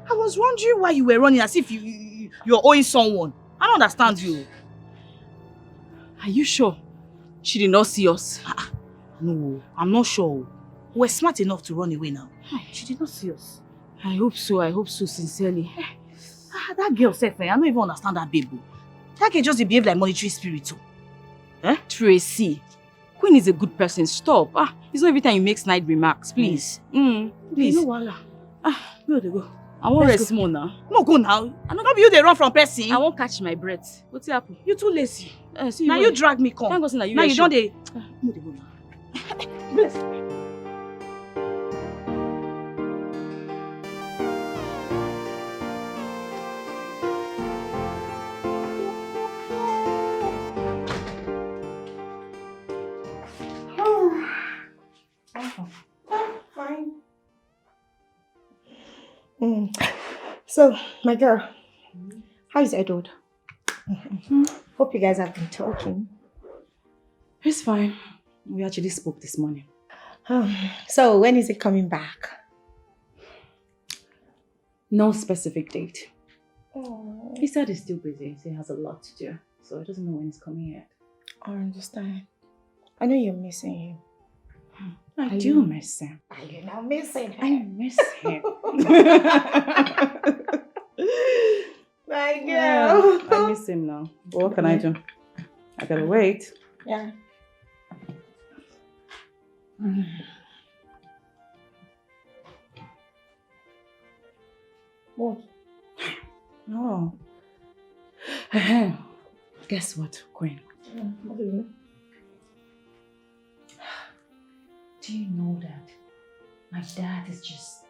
I was wondering why you were running as if you, you, you- you're owing someone. I don't understand you. Are you sure she did not see us? Ah, ah. No, I'm not sure. We were smart enough to run away now. She did not see us. I hope so. I hope so, sincerely. Ah, that girl sef, eh, I don't even understand that babe o. That girl just dey behave like monetary spirit o. Eh? Tracy, Queen is a good person. Stop. Ah, it's not every time you make snide remarks, please. Mm, please. No wahala. Ah, no dey go. I wan rest small now. No go now. I no be you dey run from person. I wan catch my breath. Wetin happen? You too lazy. Uh, see, now you drag me come. Thank God say na you. Now you don dey. Ah, no dey go now. Please. Mm. So, my girl, how is Edward? Hope you guys have been talking. He's fine. We actually spoke this morning. Um, so, when is he coming back? No specific date. Oh. He said he's still busy. He has a lot to do. So he doesn't know when he's coming yet. I understand. I know you're missing him. I do miss him. Are you not missing I miss him. My Yeah, girl. I miss him now. But what can I do? I gotta wait. Yeah. What? Oh. Guess what, Queen? Mm, what do you mean? Do you know that my dad is just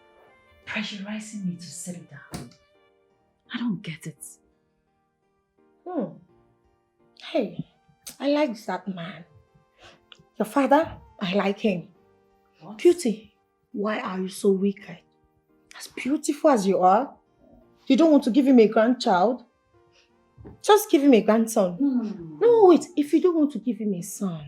pressurizing me to settle down? I don't get it. Hmm. Hey, I like that man. Your father, I like him. What? Beauty, why are you so wicked? As beautiful as you are, you don't want to give him a grandchild? Just give him a grandson. No, no, no, no. No, wait, if you don't want to give him a son,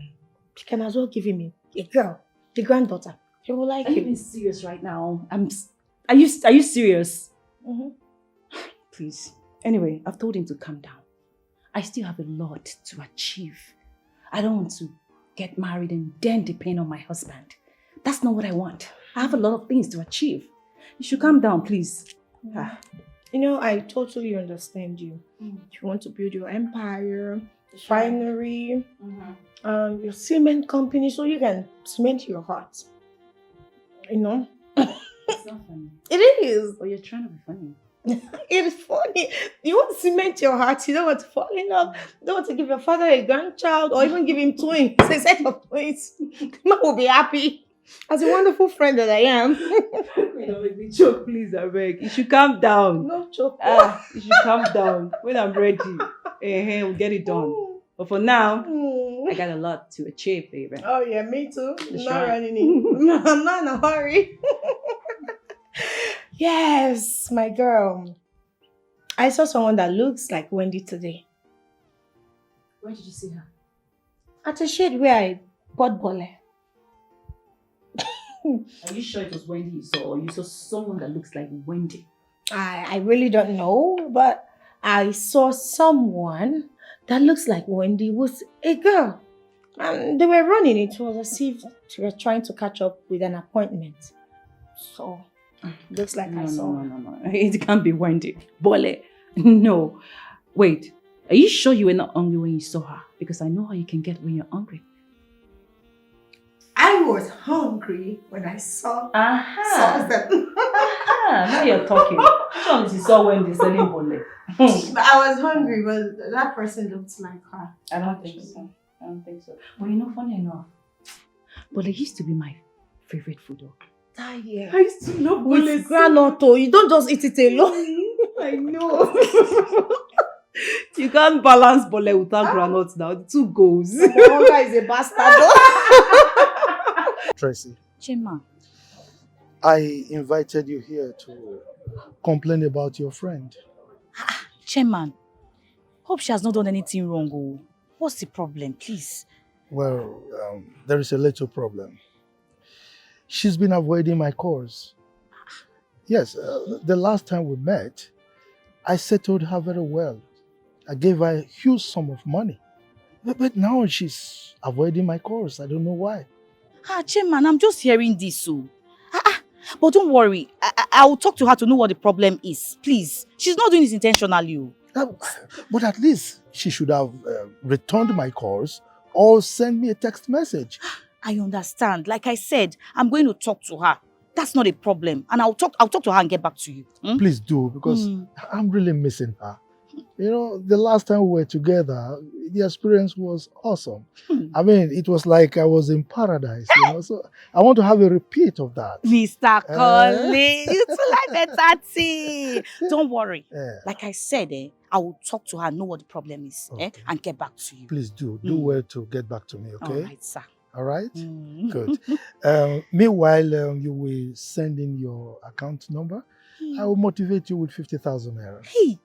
you can as well give him a, a girl, a granddaughter. He will like Are you you. Being serious right now? I'm. s- Are you? Are you serious? Mhm. Please. Anyway, I've told him to calm down. I still have a lot to achieve. I don't want to get married and then depend on my husband. That's not what I want. I have a lot of things to achieve. You should calm down, please. Ah. You know, I totally understand you. Mm. You want to build your empire, refinery, um, your cement company, so you can cement your heart. You know? It's not funny. It is. But you're trying to be funny. It is funny. You want to cement your heart. You don't want to fall in love. You don't want to give your father a grandchild or even give him twins, a set of twins. The man will be happy. As a wonderful friend that I am. Queen, don't make me choke, please, I beg. You should calm down. No joke. Ah, you should calm down. When I'm ready, eh, we'll get it done. But for now, Mm. I got a lot to achieve, baby. Oh yeah, me too. That's Not right. running in. I'm not in a hurry. Yes, my girl. I saw someone that looks like Wendy today. Where did you see her? At a shade where I bought bole. Are you sure it was Wendy you saw, or you saw someone that looks like Wendy? I, I really don't know, but I saw someone that looks like Wendy with a girl. And they were running. It was as if they were trying to catch up with an appointment. So, looks like No, I no, saw. No, no, no. It can't be Wendy. Bole. No. Wait. Are you sure you were not hungry when you saw her? Because I know how you can get when you're hungry. I was hungry when I saw Aha. them. Aha. Now you're talking. Which one is you saw Wendy selling bole? I was hungry, but that person looked like her. I don't think so. I don't think so. But you know, funny enough, bole used to be my favorite food. Oh. That year. I used to love With groundnut, oh, you don't just eat it alone. I know. You can't balance bole without groundnut now. The two goes. Hunger is a bastard. Tracy, Chairman, I invited you here to complain about your friend. Chairman, hope she has not done anything wrong. Oh. What's the problem, please? Well, um, there is a little problem. She's been avoiding my calls. Yes, uh, the last time we met, I settled her very well. I gave her a huge sum of money. But, but now she's avoiding my calls. I don't know why. Ah, Chairman, I'm just hearing this. So, ah, ah, but don't worry. I, I, I will talk to her to know what the problem is. Please. She's not doing this intentionally. Oh. Uh, but at least she should have uh, returned my calls or sent me a text message. I understand. Like I said, I'm going to talk to her. That's not a problem. And I'll talk I'll talk to her and get back to you. Hmm? Please do, because Mm. I'm really missing her. You know, the last time we were together, the experience was awesome. Hmm. I mean, it was like I was in paradise, you know. So I want to have a repeat of that. Mister Eh? Collins, you too like better tea. Don't worry. Yeah. Like I said, eh, I will talk to her, know what the problem is, eh, Okay. and get back to you. Please do. Do Mm. well to get back to me, okay? All right, sir. All right? Mm. Good. Um, meanwhile, um, you will send in your account number. I will motivate you with fifty thousand naira. Hey!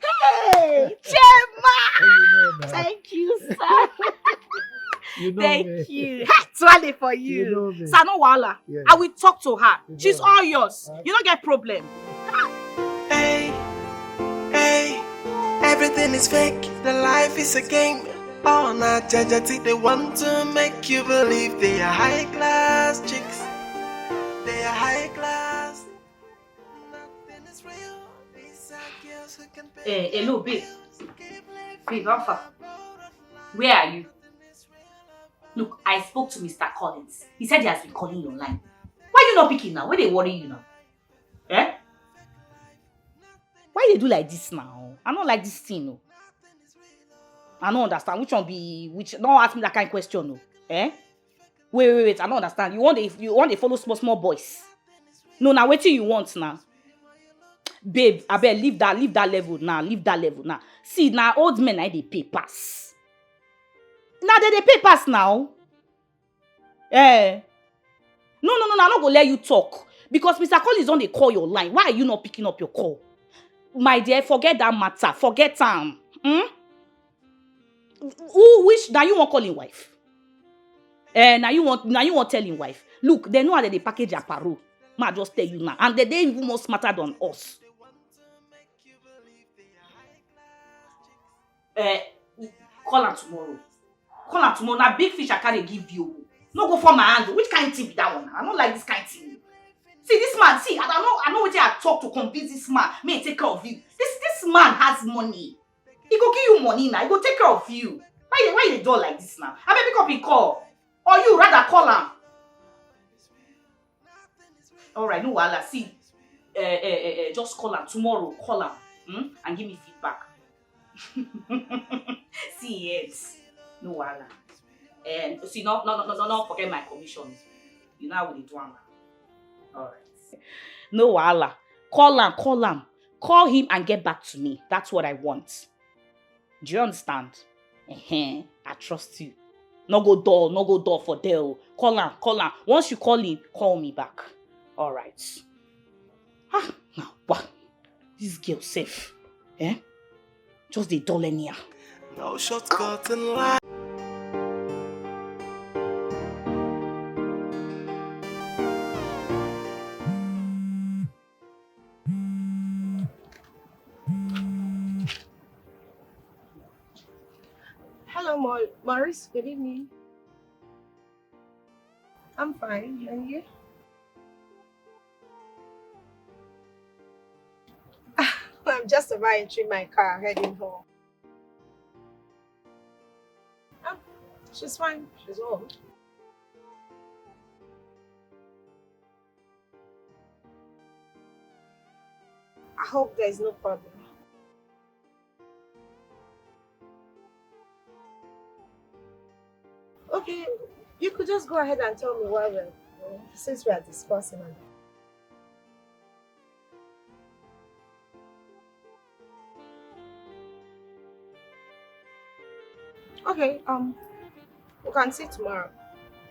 Hey! Chema! You know now. Thank you, sir. You know Thank me. You. Ha! Swallow for you. You know me. Sir, no wahala. Yeah. I will talk to her. You She's know all yours. You don't get problem. Hey, hey, everything is fake. The life is a game. All na jajati, they want to make you believe they are high class chicks. They are high class. Nothing is real. These are girls who can pay Eh, hello, babe. Babe, how far? Where are you? Look, I spoke to Mister Collins. He said he has been calling your line. Why you not picking now? What they worry you now? Eh? Why they do like this now? I don't like this thing. No. I don't understand. Which one be which? Don't ask me that kind of question. No. Eh? Wait, wait, wait. I don't understand. You want they you want they follow small small boys? No, now wait till you want now. Babe, I bet leave that, leave that level now, leave that level now. See, now old men I they pay pass. Now they they pay pass now. Eh. No, no, no, no, I no go let you talk. Because Mister Collins don dey call your line. Why are you not picking up your call? My dear, forget that matter. Forget am. Hmm? Who which now you won't call him wife? Eh, now you want now you won't tell him wife. Look, they know how they dey package apparel. Ma just tell you now. And they they even more smarter than us. Eh, call am tomorrow. Call am tomorrow. Na big fish I carry give you. No go for my hand. Which kind thing be that one? I don't like this kind thing. See this man. See, I don't know. I know what I talk to convince this man. May take care of you. This this man has money. He go give you money now. He go take care of you. Why you why you dey dull like this now? I may pick up him call. Or you rather call am. All right, no wahala. See, uh, uh, uh, uh, just call am tomorrow. Call am hmm? And give me feedback. See, yes, no wahala. And see, no, no, no, no, no, no, forget my commission. You know how we dey do am. All right. No wahala. Call am, call am, call him and get back to me. That's what I want. Do you understand? Uh-huh. I trust you. No go door, no go door for there. Oh. Call am, call am. Once you call him, call me back. All right. Ah, now what? This girl safe. Eh? Just dey dull anyhow. No shortcut in life. Hello, Mo- Maurice. Good evening. I'm fine. And you? I'm just about entering my car, heading home. Ah, she's fine. She's home. I hope there is no problem. Okay, you could just go ahead and tell me why we're since we are discussing and Okay, um, we can see tomorrow.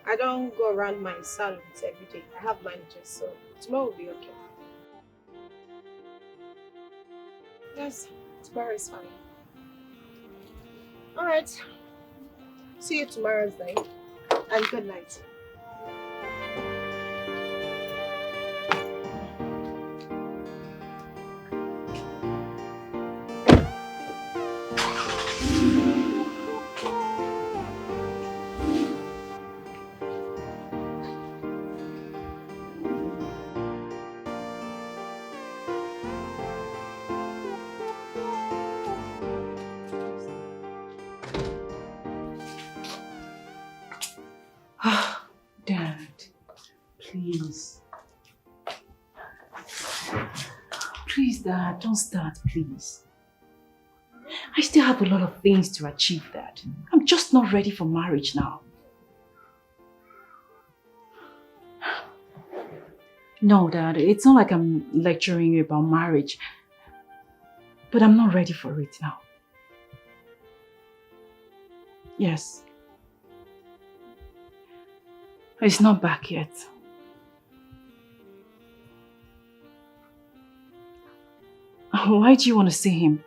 I don't go around my salons every day. I have managers, so tomorrow will be okay. Yes, tomorrow is fine. All right. See you tomorrow, Zai. And good night. Ah, Dad, please. Please, Dad, don't start, please. I still have a lot of things to achieve, Dad. I'm just not ready for marriage now. No, Dad, it's not like I'm lecturing you about marriage, but I'm not ready for it now. Yes. He's not back yet. Why do you want to see him?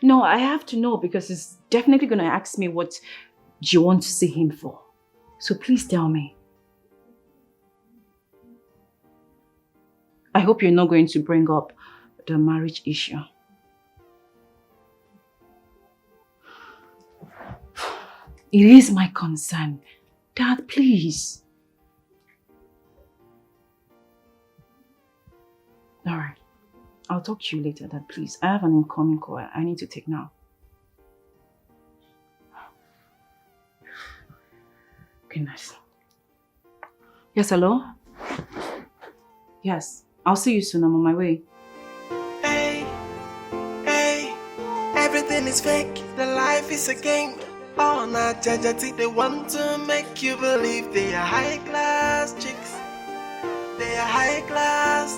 No, I have to know because he's definitely going to ask me what you want to see him for. So please tell me. I hope you're not going to bring up the marriage issue. It is my concern. Dad, please. All right. I'll talk to you later, Dad, please. I have an incoming call I need to take now. Goodness. Yes, hello? Yes. I'll see you soon. I'm on my way. Hey, hey, everything is fake. The life is a game. All na jajati, they want to make you believe they are high class chicks. They are high class.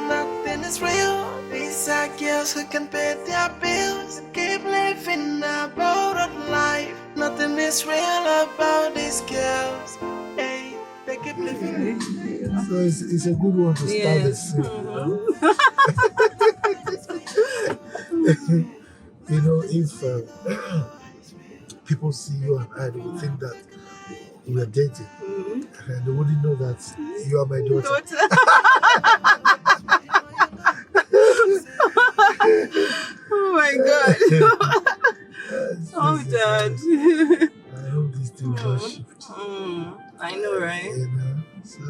Nothing is real. These are girls who can pay their bills and keep living a borrowed life. Nothing is real about these girls. Hey, they keep living. So it's, it's a good one to start the scene, you know? You know, if uh, people see you and I, they will think that we are dating. And they wouldn't know that you are my daughter. Oh my God. It's Oh, crazy, Dad. guys. I hope this thing will not shift. Mm, I know, right? You know? So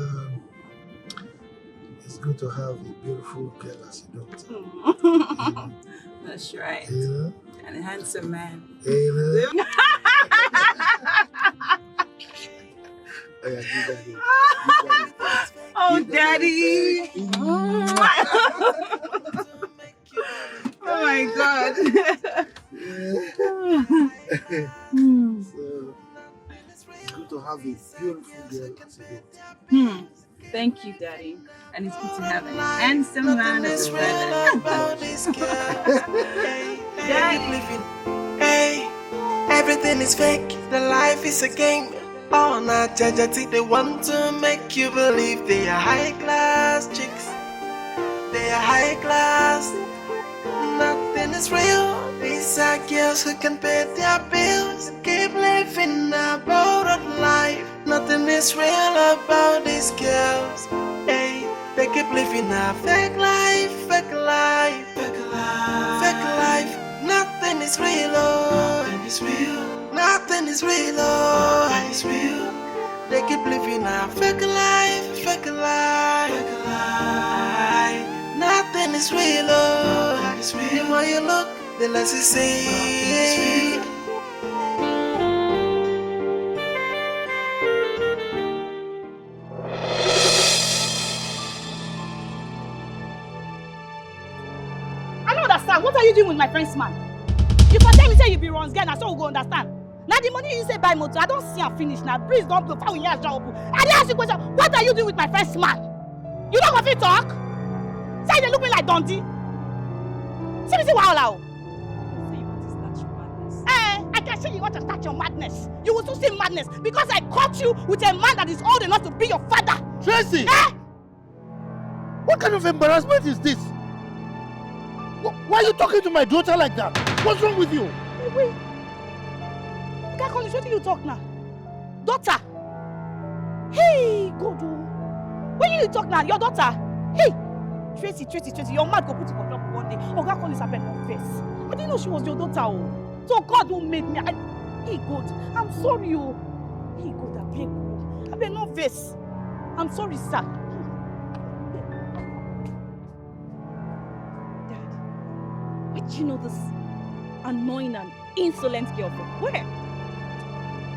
it's good to have a beautiful girl as a daughter. Mm. That's right. You know? And a handsome man. You know? Oh, yeah, give that a- give that a- Oh, give that a- Daddy. Oh my God. Yeah. Hmm. So it's good to have a beautiful girl as a daughter. Hmm. Thank you, Daddy. And it's good to have a handsome man as a Nothing is real brother. About these girls. Hey, hey, living. Hey, everything is fake. The life is a game. All na jajati, they want to make you believe they are high class chicks. They are high class. Nothing is real. These are girls who can pay their bills and keep living a borrowed life. Nothing is real about these girls. Hey, they keep living a fake life, fake life, fake life, fake life. Nothing is real, oh. Nothing is real. Nothing is real, oh. Nothing is real. They keep living a fake life, fake life, fake life. Nothing is real, oh. Nothing is real. The more you look, the less you see. I don't understand. What are you doing with my friend's man? You for tell me say you be runs girl, na so we go understand. Now the money you say buy motor, I don't see am finish now. Breeze don't blow, fire yansh don open. I dey ask you question. What are you doing with my friend's man? You don't go fit talk. Say you dey look me like Dundee. See me see wahala o. You say you want to start your madness. Eh, I can see you want to start your madness. You will soon see madness because I caught you with a man that is old enough to be your father. Tracy! Eh? What kind of embarrassment is this? Wh- Why are you talking to my daughter like that? What's wrong with you? Wait, wait. Oga Collins, wetin you talk now? Daughter? Hey, God o. Wetin you talk now? Your daughter? Hey! Tracy, Tracy, Tracy, your mouth go put you for trouble one day. Oga Collins, abeg no vex. I didn't know she was your daughter o. So God who made me, I, hey God, I'm sorry o. Hey God, abeg o. Abeg no vex. I'm sorry, sir. Dad, where did you know this annoying and insolent girl from? Where?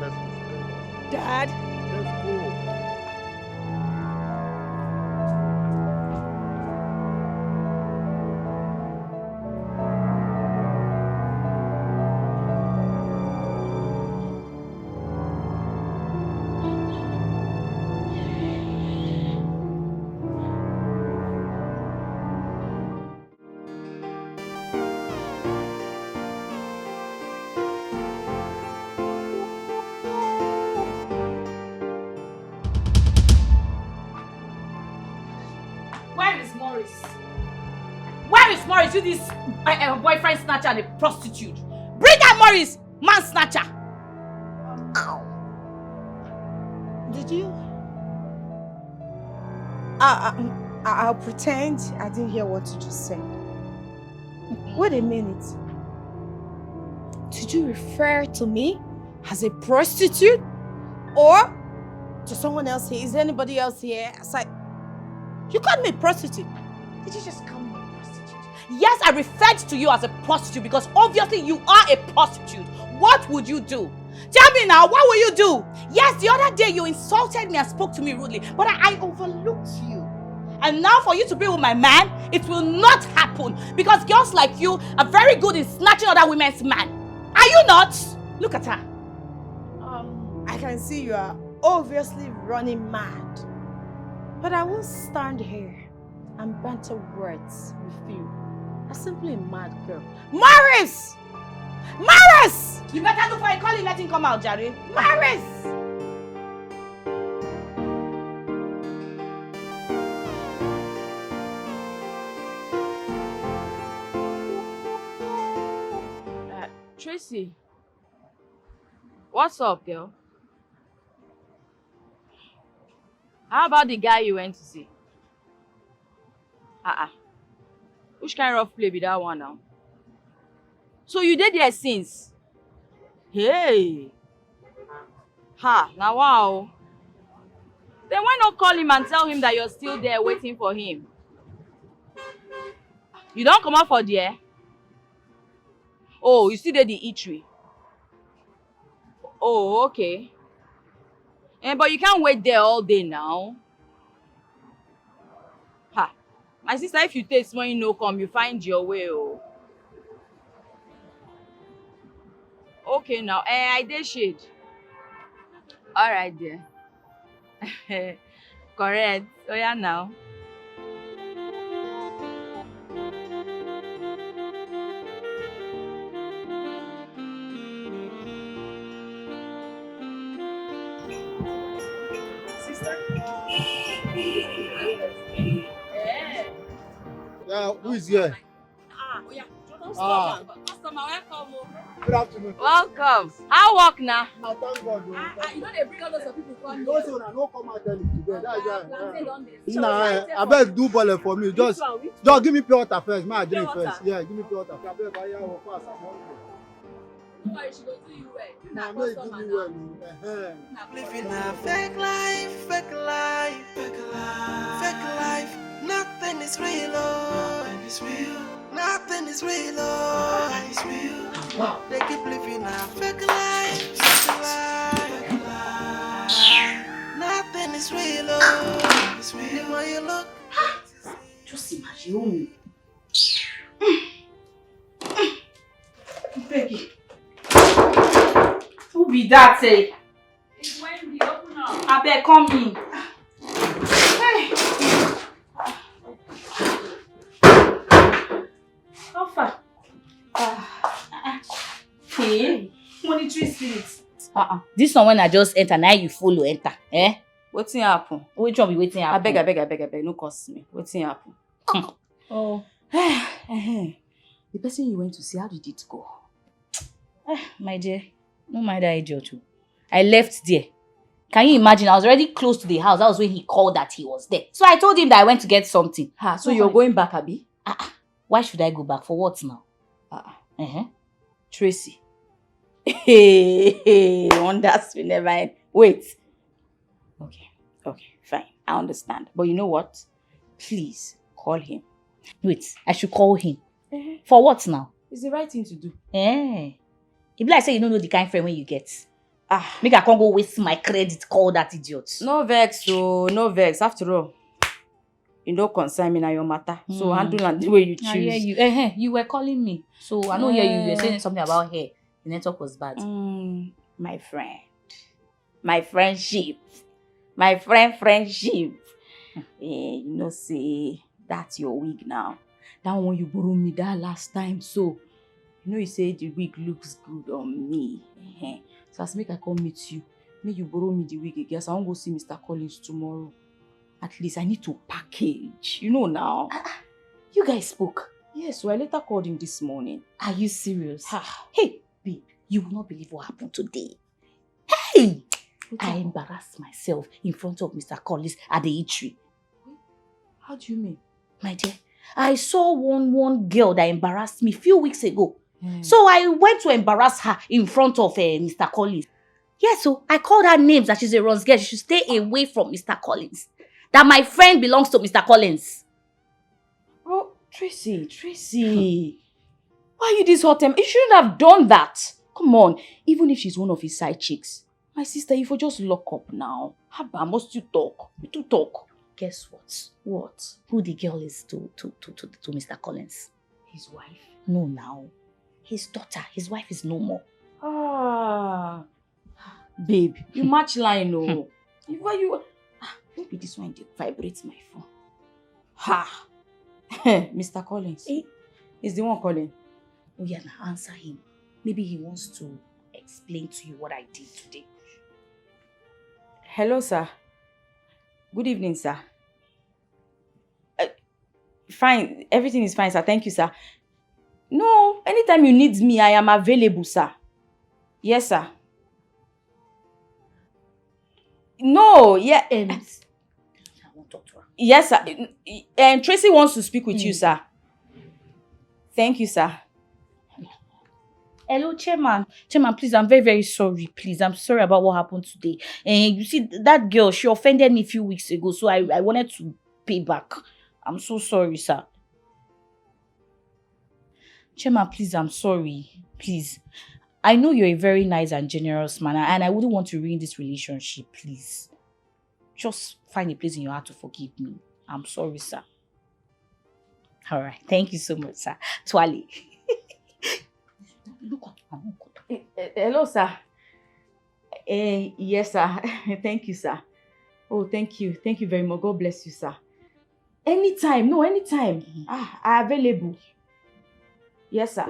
Let's go. Dad? Let's go. Morris. Where is Morris? You this uh, uh, boyfriend snatcher and a prostitute. Bring out Morris, man snatcher. Did you? I, I, I'll pretend I didn't hear what you just said. Wait a minute. Did you refer to me as a prostitute or to someone else here? Is there anybody else here? It's like, you called me a prostitute. Did you just call me a prostitute? Yes, I referred to you as a prostitute because obviously you are a prostitute. What would you do? Tell me now, what will you do? Yes, the other day you insulted me and spoke to me rudely, but I, I overlooked you. And now for you to be with my man, it will not happen because girls like you are very good in snatching other women's men. Are you not? Look at her. Um, I can see you are obviously running mad. But I won't stand here and banter words with you. I'm simply a mad girl. Morris! Morris! You better look for a call and let him come out, Jerry. Morris! Uh, Tracy, what's up, girl? How about the guy you went to see? Ah, uh-uh. Which kind of play be that one now? So you did there since? Hey! Ha, now wow. Then why not call him and tell him that you're still there waiting for him? You don't come out for there? Oh, you still did the eatery? Oh, okay. Eh, but you can't wait there all day now. Ha. My sister, if you taste when you no come, you find your way. Oh. Okay now. Eh, I dey shade. All right there. Correct. Oh yeah now. Yeah, who is here? Ah, oh yeah. Ah. Customer, welcome. Oh. Good afternoon. Welcome. How work now? I thank God. Oh. Ah, ah, you know they bring all those people come. Those one I no come out early today. That's why. Nah, I beg do bullet for me. Just, just give me pure water first. My drink first. Yeah, give me pure water. I beg, I have a pass. I'm hungry. Living a fake life, fake life, fake life, fake life. Nothing is real, oh. Nothing is real. Nothing is real, oh. Nothing is real. They keep living a fake life, fake life, fake life. Nothing is real, oh. Nothing is real. The more you look, just imagine. Peggy. Who be that, eh? It's Wendy. Open up. Abeg, come in. Hey. How far? Ah, ah, ah. Hey, monitoring spirit. Uh-uh. This one when I just enter, now you follow enter. Eh? Wetin happen? Which one be wetin happen? Abeg, abeg, abeg, abeg, no curse me. Wetin happen? Oh. The person you went to see, how did it go? Ah, my dear, no mind that idiot. Oh. I left there. Can you imagine? I was already close to the house. That was when he called that he was there. So I told him that I went to get something. Ha, so you're going back, abi? Ah, ah. Why should I go back? For what now? Ah, ah. Uh-huh. Tracy. Hey, hey, wonders will never end. Wait. Okay, okay, fine. I understand. But you know what? Please call him. Wait, I should call him. Eh. For what now? It's the right thing to do. Eh. E be like say you no know the kind friend wey you get. Ah. Make I come go waste my credit, call that idiot. No vex, oh, no vex. After all, you no concern me, na your matter. So handle am the way you choose. I hear you. Eh, eh, you were calling me. So I no hear you. You were saying something about hair. The network was bad. Mm, my friend. My friendship. My friend friendship. Eh, you know say that's your wig now. That one you borrow me that last time. So, you know you say the wig looks good on me. Eh, so as make I come meet you, make you borrow me the wig again. So I wan go see Mister Collins tomorrow. At least I need to package. You know now. Ah, ah, you guys spoke. Yes, so I later called him this morning. Are you serious? Ha! Hey, babe, you will not believe what happened today. Hey! What I happened? Embarrassed myself in front of Mister Collins at the eatery. How do you mean? My dear, I saw one one girl that embarrassed me few weeks ago. Hmm. So I went to embarrass her in front of uh, Mister Collins. Yes, so I called her names that she's a runs girl. She should stay away from Mister Collins. That my friend belongs to Mister Collins. Oh, Tracy, Tracy. Why are you this hot temper? You shouldn't have done that. Come on. Even if she's one of his side chicks, my sister, if you just lock up now, haba, must you talk? You too talk. Guess what? What? Who the girl is to to to to, to Mister Collins? His wife? No, now. His daughter. His wife is no more. Ah, babe, you match line, oh. If why you ah, maybe this one dey vibrate my phone. Ha! Mister Collins. Eh? Is the one calling? Oh yeah, now answer him. Maybe he wants to explain to you what I did today. Hello, sir. Good evening, sir. Uh, fine. Everything is fine, sir. Thank you, sir. No, anytime you need me, I am available, sir. Yes, sir. No, yeah. Um, I want to talk to her. Yes, sir. Um, Tracy wants to speak with you, mm, sir. Thank you, sir. Hello, Chairman. Chairman, please, I'm very, very sorry. Please, I'm sorry about what happened today. And you see, that girl, she offended me a few weeks ago, so I, I wanted to pay back. I'm so sorry, sir. Chairman, please, I'm sorry. Please. I know you're a very nice and generous man, and I wouldn't want to ruin this relationship, please. Just find a place in your heart to forgive me. I'm sorry, sir. All right. Thank you so much, sir. Twale. Look at my uncle. Eh, eh, hello, sir. Eh, yes, sir. Thank you, sir. Oh, thank you. Thank you very much. God bless you, sir. Anytime. No, anytime. Mm-hmm. Ah, I available. Yes, sir.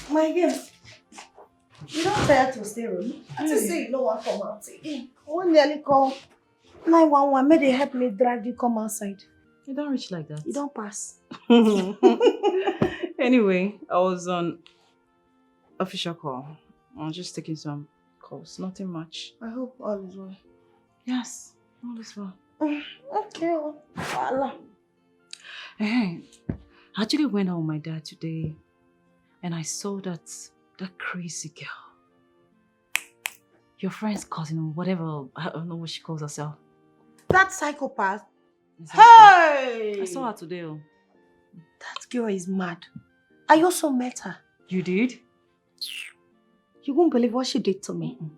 My girl, you don't tire to stay room. I just say you no wan come out again. One nearly call nine one one, make they help me drag you come outside. You don't reach like that. You don't pass. Anyway, I was on official call. I was just taking some calls. Nothing much. I hope all is well. Yes, all is well. Mm, okay, oh, voila. Hey, I actually went out with my dad today, and I saw that that crazy girl, your friend's cousin or whatever, I don't know what she calls herself. That psychopath. Exactly. Hey! I saw her today. Oh. That girl is mad. I also met her. You did? You won't believe what she did to me. Mm-mm.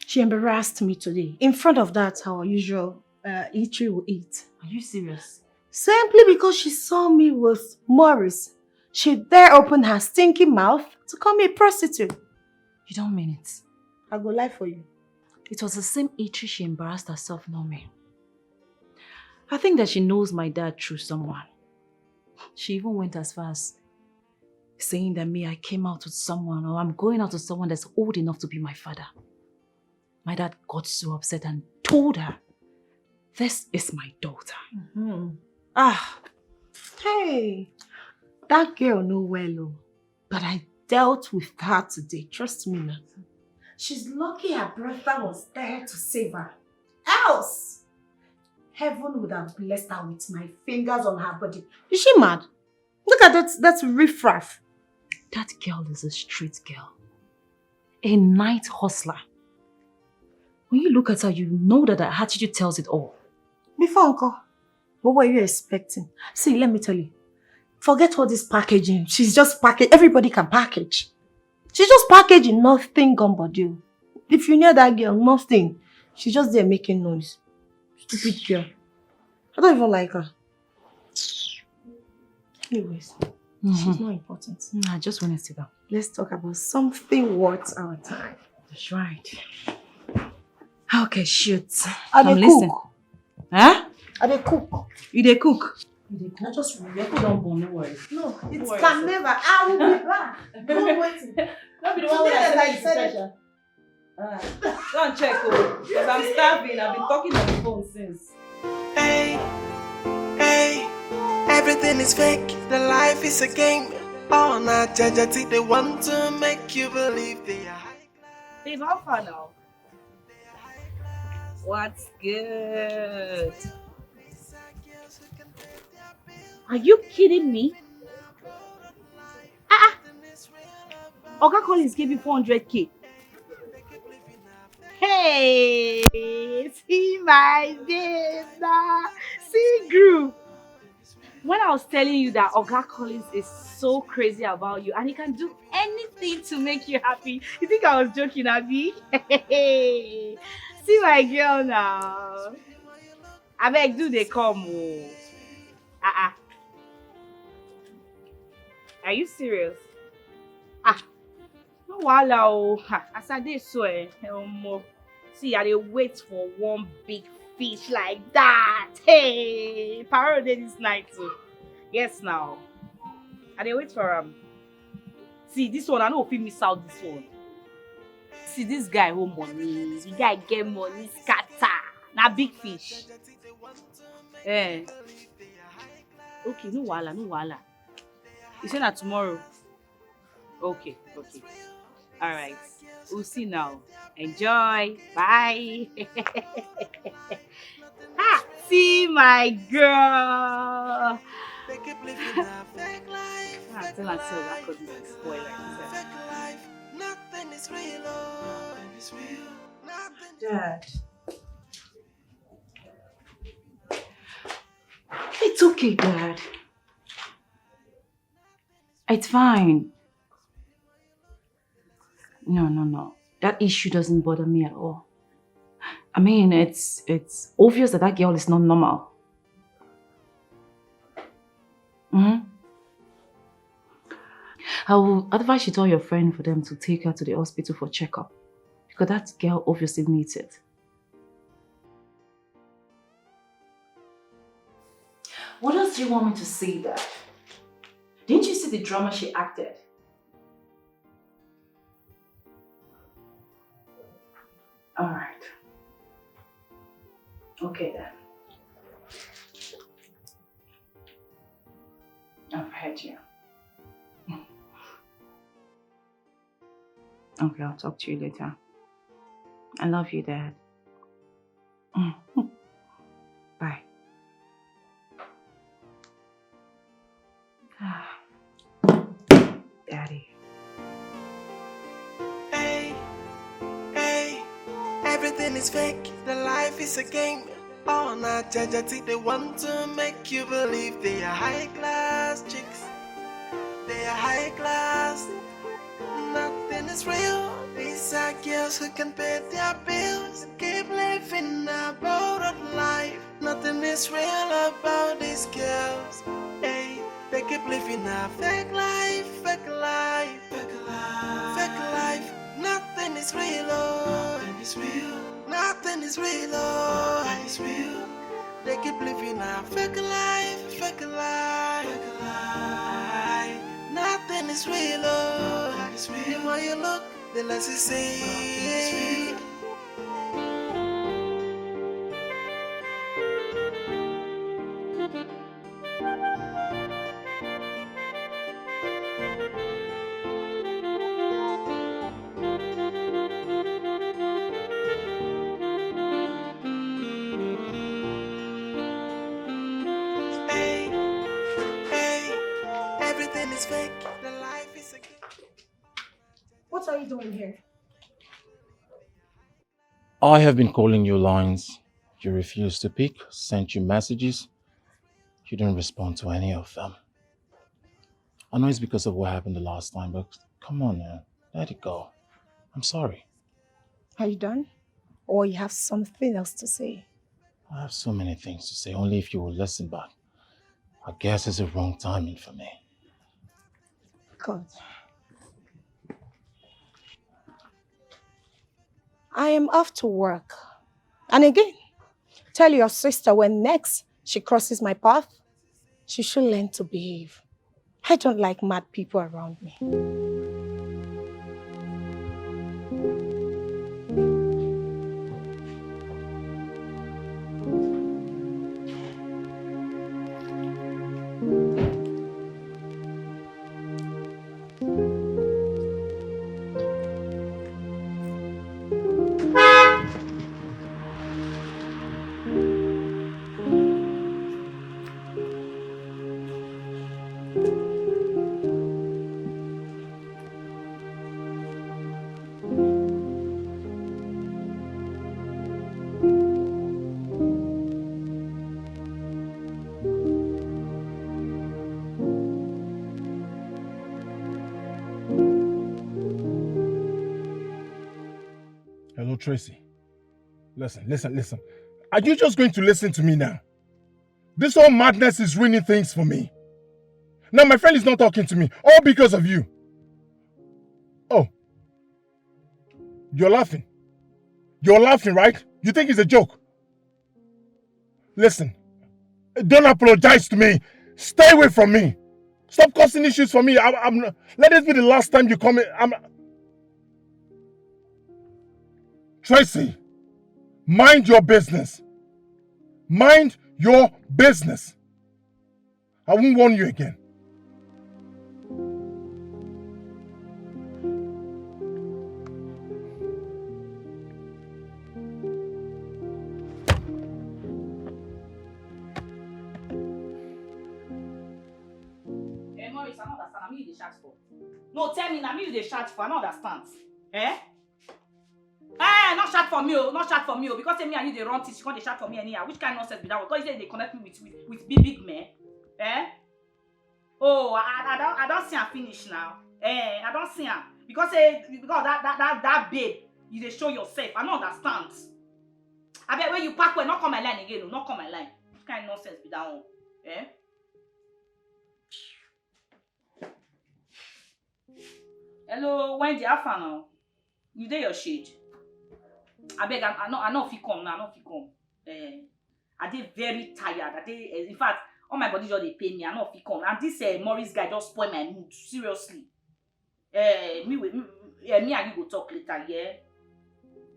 She embarrassed me today in front of that our usual uh, eatery we eat. Are you serious? Simply because she saw me with Morris, she dare open her stinky mouth to call me a prostitute. You don't mean it. I go lie for you. It was the same eatery she embarrassed herself, not me. I think that she knows my dad through someone. She even went as far as saying that me, I came out with someone, or I'm going out with someone that's old enough to be my father. My dad got so upset and told her, "This is my daughter." Mm-hmm. Ah, hey, that girl know well, oh. But I dealt with her today. Trust me now. She's lucky her brother was there to save her. Else, heaven would have blessed her with my fingers on her body. Is she mad? Look at that, that riffraff. That girl is a street girl. A night hustler. When you look at her, you know that her attitude tells it all. Before, uncle, what were you expecting? See, let me tell you. Forget all this packaging. She's just package. Everybody can package. She's just packaging, nothing gone body. If you near that girl, nothing. She's just there making noise. Stupid girl. I don't even like her. Anyways. She's not important. Mm, I just want to sit down. Let's talk about something worth our time. That's right. Okay, shoot. I dey I'm listening. Cook. Huh? I dey cook. You dey cook? I just your food don burn, no worry. No, it Worry. Can never. I will be back. Don't wait. No be the one wey I I say you touch. Ah, go and check, oh, because I'm starving. I've been talking on the phone since. Hey, hey, everything is fake. The life is a game. All na jajati they want to make you believe they are high class. Babe, how far now? What's good? Are you kidding me? Ah, ah. Oga Collins gave me four hundred K. Hey, see my babe now. See group. When I was telling you that Oga Collins is so crazy about you and he can do anything to make you happy, you think I was joking, Abby? See my girl now. Abeg, do they come? Oh. Ah, ah. Are you serious? Ah, no wahala o. Ha, as I dey so, eh, omo. See, I dey wait for one big fish like that. Hey, parole dey this night too. Yes now. I dey wait for am. See, this one, I no fit miss out this one. See, this guy hold money. The guy get money, scatter. Na big fish. Eh. Okay, no wahala, no wahala. You say na tomorrow? Okay, okay. All right. We'll see now. Enjoy. Bye. Ha! See my girl. They keep living a fake life. Ah, Fake tell her so that life, could be spoiler. fake life. Nothing is real, oh, it's real. Nothing. Dad. It's okay, Dad. It's fine. No, no, no. That issue doesn't bother me at all. I mean, it's it's obvious that that girl is not normal. Hmm. I will advise you tell your friend for them to take her to the hospital for checkup, because that girl obviously needs it. What else do you want me to say, Dad? Didn't you see the drama she acted? All right. Okay then. I've heard you. Okay, I'll talk to you later. I love you, Dad. Bye. Daddy. Hey, hey, everything is fake. The life is a game. All na jajati they want to make you believe they are high class chicks. They are high class. Nothing is real. These are girls who can pay their bills. Keep living a borrowed life. Nothing is real about these girls. Hey, they keep living a fake life, fake life, fake life, fake life. Nothing is real, oh, nothing is real, nothing is real, oh, nothing is real. They keep living a fake life, fake life, fake life. Nothing is real, oh, nothing is real. The more you look, the less you see. Hey, hey, everything is fake. The life is a game. What are you doing here? I have been calling your lines. You refuse to pick, sent you messages. You don't respond to any of them. I know it's because of what happened the last time, but come on, man. Let it go. I'm sorry. Are you done? Or you have something else to say? I have so many things to say, only if you will listen, but I guess it's the wrong timing for me. God. I am off to work. And again, tell your sister when next she crosses my path, she should learn to behave. I don't like mad people around me. Hello, Tracy. Listen, listen, listen. Are you just going to listen to me now? This whole madness is ruining things for me. Now my friend is not talking to me, all because of you. Oh, you're laughing. You're laughing, right? You think it's a joke? Listen, don't apologize to me. Stay away from me. Stop causing issues for me. I, I'm. Let this be the last time you come in. I'm. Tracy, mind your business. Mind your business. I won't warn you again. Eh, Morris, I don't understand. I mean, you dey shout for. No, tell me, I mean, you dey shout for. I don't understand. Eh? Eh, not shout for me, oh, not shout for me, oh, because say me and you dey run things, you come dey shout for me anyhow. Which kind nonsense be that one? Because you say they connect me with with, with big big men. Eh? Oh, I, I, I don't I don't see am finish now. Eh, I don't see am because say because that that that, that babe, you dey show yourself. I don't understand. I bet when you pack well, not come my line again, oh, not come my line. Which kind nonsense be that one? Eh? Hello, Wendy, how far now? You dey your shade? I beg, I, I no, I no fit come now. I no fit come. Eh, I dey very tired. I dey, eh, in fact, all my body just dey pain me. I no fit come. And this uh, Morris guy just spoil my mood. Seriously. Eh, me, we- me, eh, me and you go talk later. Yeah.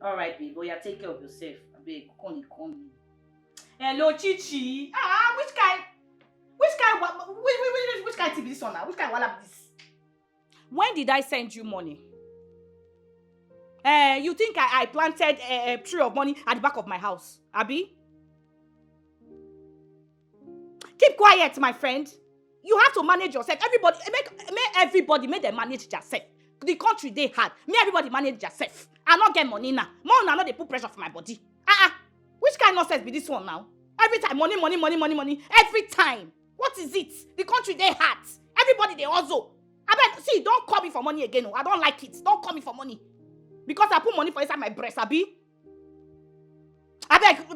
All right, babe. But yeah, take care of yourself. I beg, come dey call me. Hello, Chichi. Ah, which kind, which kind, wa- which, which, which, which kind thing be this one now? Which kind wahala be this? When did I send you money? Eh, you think I, I planted a, a tree of money at the back of my house, Abby? Keep quiet, my friend. You have to manage yourself. Everybody, make, make everybody make them manage themselves. The country dey hard. Make everybody manage themselves. I no get money now. More una no dey put pressure for my body. Ah ah. Which kind nonsense be this one now? Every time money, money, money, money, money. Every time. What is it? The country dey hard. Everybody dey hustle. I beg, see, don't call me for money again. Oh. I don't like it. Don't call me for money. Because I put money for inside my breast, Abby. I beg,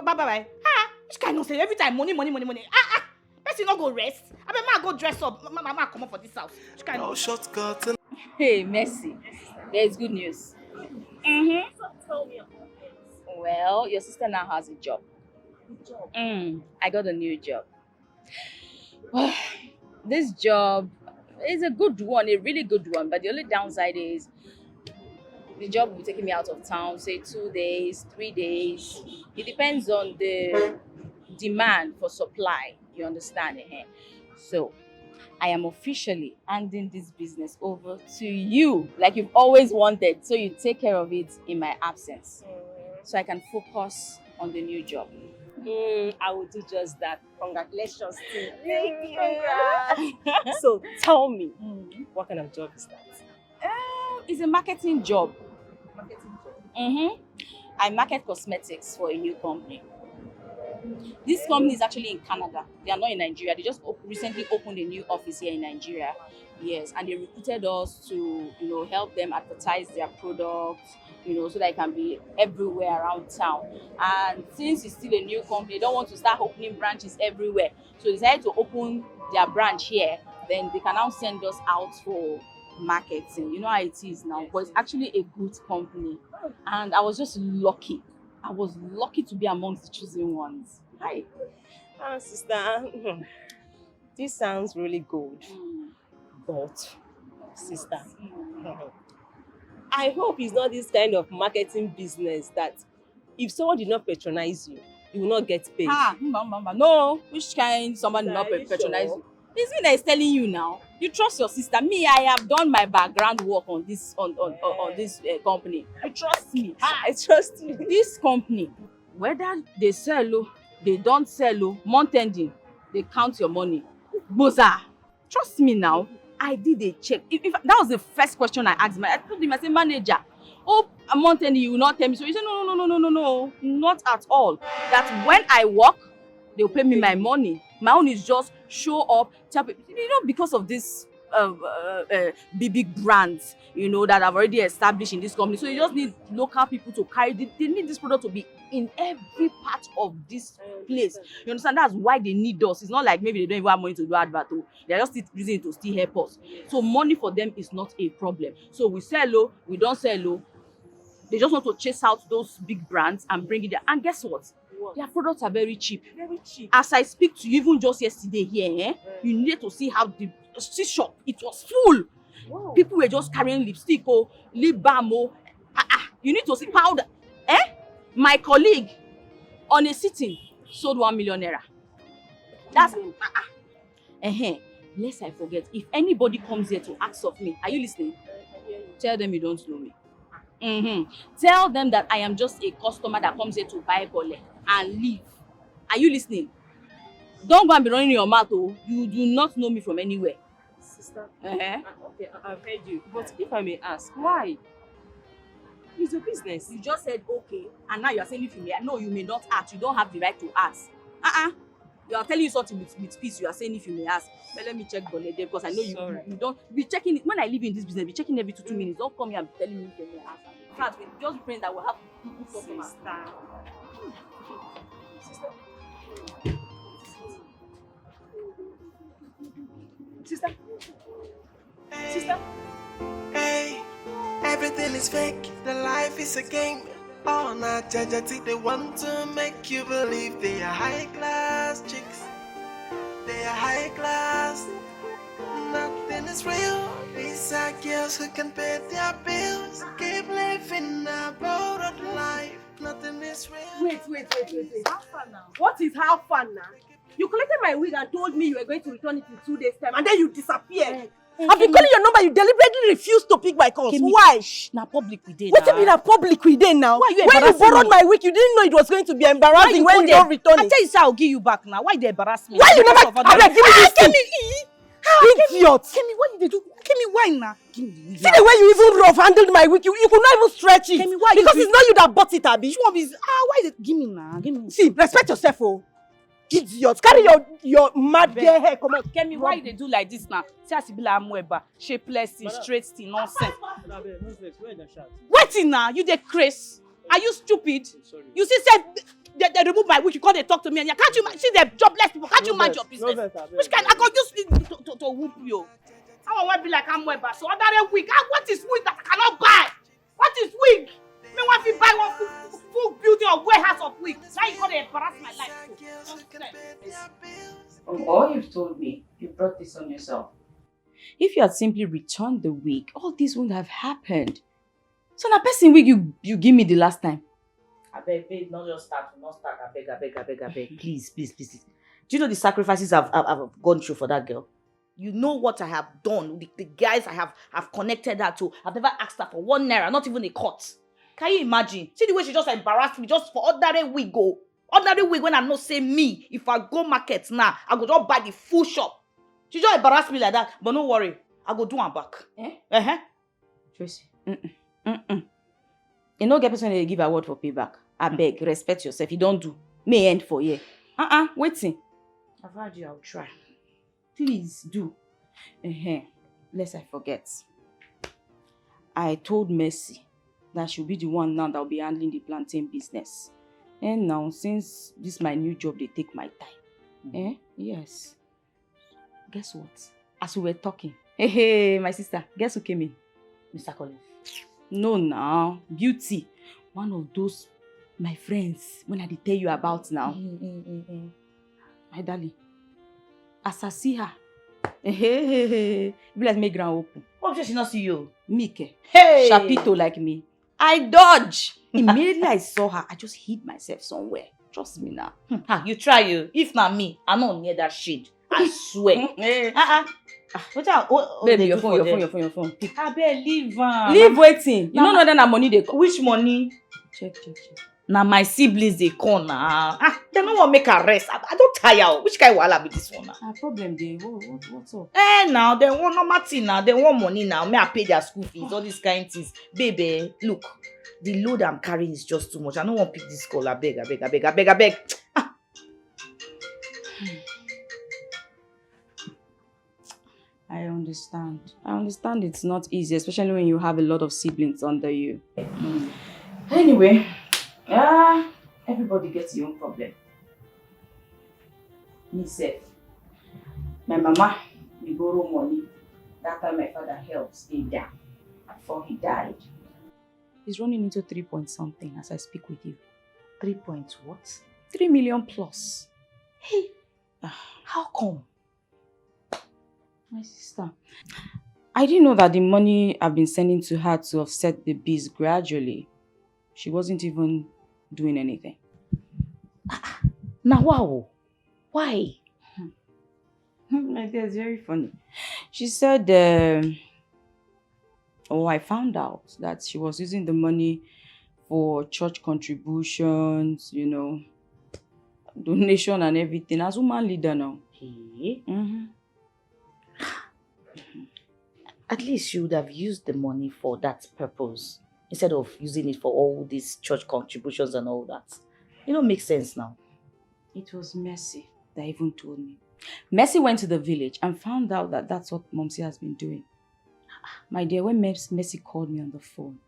bye bye. Ah, which kind nonsense? Every time money, money, money, money. Ah ah. Person no go rest. I beg, ma go dress up. Ma ma ma come up for this house. Which kind? No shortcut. Hey, Mercy. There is good news. Mm-hmm. So tell me about this. Well, your sister now has a job. Good job. Mm, I got a new job. This job is a good one, a really good one, but the only downside is the job will be taking me out of town, say two days, three days. It depends on the demand for supply, you understand? Eh? So, I am officially handing this business over to you, like you've always wanted, so you take care of it in my absence, so I can focus on the new job. Mm, I will do just that. Congratulations, team. Thank you. Congrats. So tell me, what kind of job is that? Um, it's a marketing job. Marketing job. Mm-hmm. I market cosmetics for a new company. This company is actually in Canada. They are not in Nigeria. They just op- recently opened a new office here in Nigeria. Yes, and they recruited us to, you know, help them advertise their products, you know, so that it can be everywhere around town. And since it's still a new company, they don't want to start opening branches everywhere. So they decided to open their branch here Then they can now send us out for marketing. You know how it is now, but it's actually a good company. And I was just lucky. I was lucky to be amongst the chosen ones. Hi. Ah, sister, this sounds really good. But, sister, I hope it's not this kind of marketing business that if someone did not patronize you, you will not get paid. Ah, mba, mba, mba. No, which kind someone did not patronize you? It's me that is telling you now. You trust your sister. Me, I have done my background work on this on on, on, on this uh, company. You trust me. Ah, I trust you. This company, whether they sell, oh, they don't sell, oh, month ending, they count your money. Boza, trust me now. I did a check. If, if that was the first question I asked, my I told him, I said, manager, oh, a month ending, you will not tell me. So he said, no, no, no, no, no, no, no, not at all. That when I work, they'll pay me my money. My own is just show up, tell people, you know, because of this uh, uh, uh, big big brands, you know, that have already established in this company. So you just need local people to carry. They, they need this product to be in every part of this place. You understand? That's why they need us. It's not like maybe they don't even have money to do advert. Oh. They're just still using it to still help us. So money for them is not a problem. So we sell low, we don't sell low. They just want to chase out those big brands and bring it there. And guess what? Their products are very cheap. Very cheap. As I speak to you, even just yesterday here, eh, you need to see how the tea shop, it was full. Wow. People were just carrying lipstick, oh, lip balm, oh. Ah, ah, you need to see powder. Eh? My colleague on a sitting sold one million naira. That's ah, ah. Uh-huh. Lest I forget, if anybody comes here to ask of me, are you listening? Tell them you don't know me. Mm-hmm. Tell them that I am just a customer that comes here to buy bole and leave. Are you listening? Don't go and be running your mouth, oh. You do not know me from anywhere. Sister, uh-huh. Uh, okay, I- I've heard you. But if I may ask, why? It's your business. You just said okay, and now you're saying if you may. No, you may not ask. You don't have the right to ask. Uh-uh. You are telling you something with, with peace. You are saying if you may ask. But let me check bole there because I know you, you, you don't be checking it. When I leave you in this business, be checking every two, two minutes. Don't come here and be telling me if you may ask. In fact, we just praying that we'll have good, good customers. Sister. Sister. Sister. Hey, everything is fake. The life is a game. All na jajati, they want to make you believe they are high class chicks. They are high class. Nothing is real. These are girls who can pay their bills. Keep living a borrowed life. Nothing is real. Wait, wait, wait, wait, wait. How far now? What is how far now? You collected my wig and told me you were going to return it in two days' time, and then you disappeared. Eh, eh, I've been calling your number, you deliberately refused to pick my calls. Kemi, why? Shh, na public we dey. What if na public we dey now? Why you embarrassing me? When you borrowed my wig, you didn't know it was going to be embarrassing when you don't return it. I tell you say I'll give you back now. Why you dey embarrass me? Why you never abeg give me this thing? Kemi, eh? Idiot! Kemi, what you dey do? Kemi, why na? Give me the wig. See the way you even rough handled my wig. You, you could not even stretch it. Kemi, why you because it's not you that bought it, abi? Which one be? Ah, why you dey give me na? Give me. See, respect yourself, oh. Idiot. Carry your your mad girl hair, come on. Kemi, why you dey do like this now? See as e be like amoeba, shapeless thing, straight thing, nonsense. Wetin na? You dey craze? Are you stupid? You see say they, they remove my wig, you come dey talk to me and can't you ma- see the jobless people, can't you mind your business? Which kind I go use it to, to, to whoop you? How I wan be like amoeba? So ordinary wig. Ah, what is wig that I cannot buy? What is wig? Me wan fit buy one full, full building or warehouse of wig. Now you come dey embarrass my life. Nonsense. From all you've told me, you brought this on yourself. If you had simply returned the wig, all this wouldn't have happened. So na person wig you, you give me the last time. Abeg, babe, not just start, not start. Abeg, abeg, abeg, abeg. Please, please, please, please. Do you know the sacrifices I've, I've, I've gone through for that girl? You know what I have done, the, the guys I have, have connected her to. I've never asked her for one naira, not even a cut. Can you imagine? See the way she just embarrassed me just for ordinary wig, oh. Ordinary wig when I know say me, if I go market now, I go just buy the full shop. She just embarrass me like that, but no worry, I go do am back. Eh? Uh-huh. Tracy. Mm-mm. Mm-mm. You no get person dey give award for payback. Abeg, respect yourself. You don't do. May end for here. Uh-uh. Waiting. I've heard you. I'll try. Please do. Uh-huh. Lest I forget. I told Mercy that she'll be the one now that will be handling the plantain business. And now, since this my new job, they take my time. Eh? Yes. Guess what? As we were talking, hey, hey, my sister, guess who came in? Mister Collins. No, now, Beauty, one of those my friends when I dey tell you about now. Mm, mm, mm, mm. My darling, as I see her, hey, hey, hey, hey, e be like make ground open. Hope say she no see you. Me ke. Hey! Sharpito like me. I dodge. Immediately I saw her, I just hid myself somewhere. Trust me now. Hmm. Ah, you try you. If na me, I no near that shade. I swear. Eh. Ah, ah. Ah, what I, what, what Baby, they your do phone, for your phone, there? Your phone, your phone. Pick. Abeg, leave am. Leave wetin? You no know that na money dey come. Which money? Check, check, check. Na my siblings dey come na. Ah, dem no wan make I rest. I, I don tire o. Which kind wahala be this one na? Ah, problem dey. What, what, what's up? Eh, now dem want normal thing now. Dem want money now. May I pay their school fees, all these kind things. Babe, eh, look, the load I'm carrying is just too much. I no wan pick this call. Abeg, abeg, abeg, abeg, abeg. Ah. I understand. I understand it's not easy, especially when you have a lot of siblings under you. Mm. Anyway, ah, everybody gets your own problem. Me sef, my mama, we borrow money. That time my father helped stay down before he died. He's running into three point something as I speak with you. Three point what? Three million plus. Hey, ah, how come? My sister, I didn't know that the money I've been sending to her to offset the bills gradually, she wasn't even doing anything. Ah, ah. Now, wow. Why? Hmm. My dear, it's very funny. She said, um, oh, I found out that she was using the money for church contributions, you know, donation and everything. As woman leader now. Hey. Mm-hmm. At least you would have used the money for that purpose instead of using it for all these church contributions and all that. It don't make sense now. It was Mercy that even told me. Mercy went to the village and found out that that's what Momsy has been doing. My dear, when Mercy called me on the phone,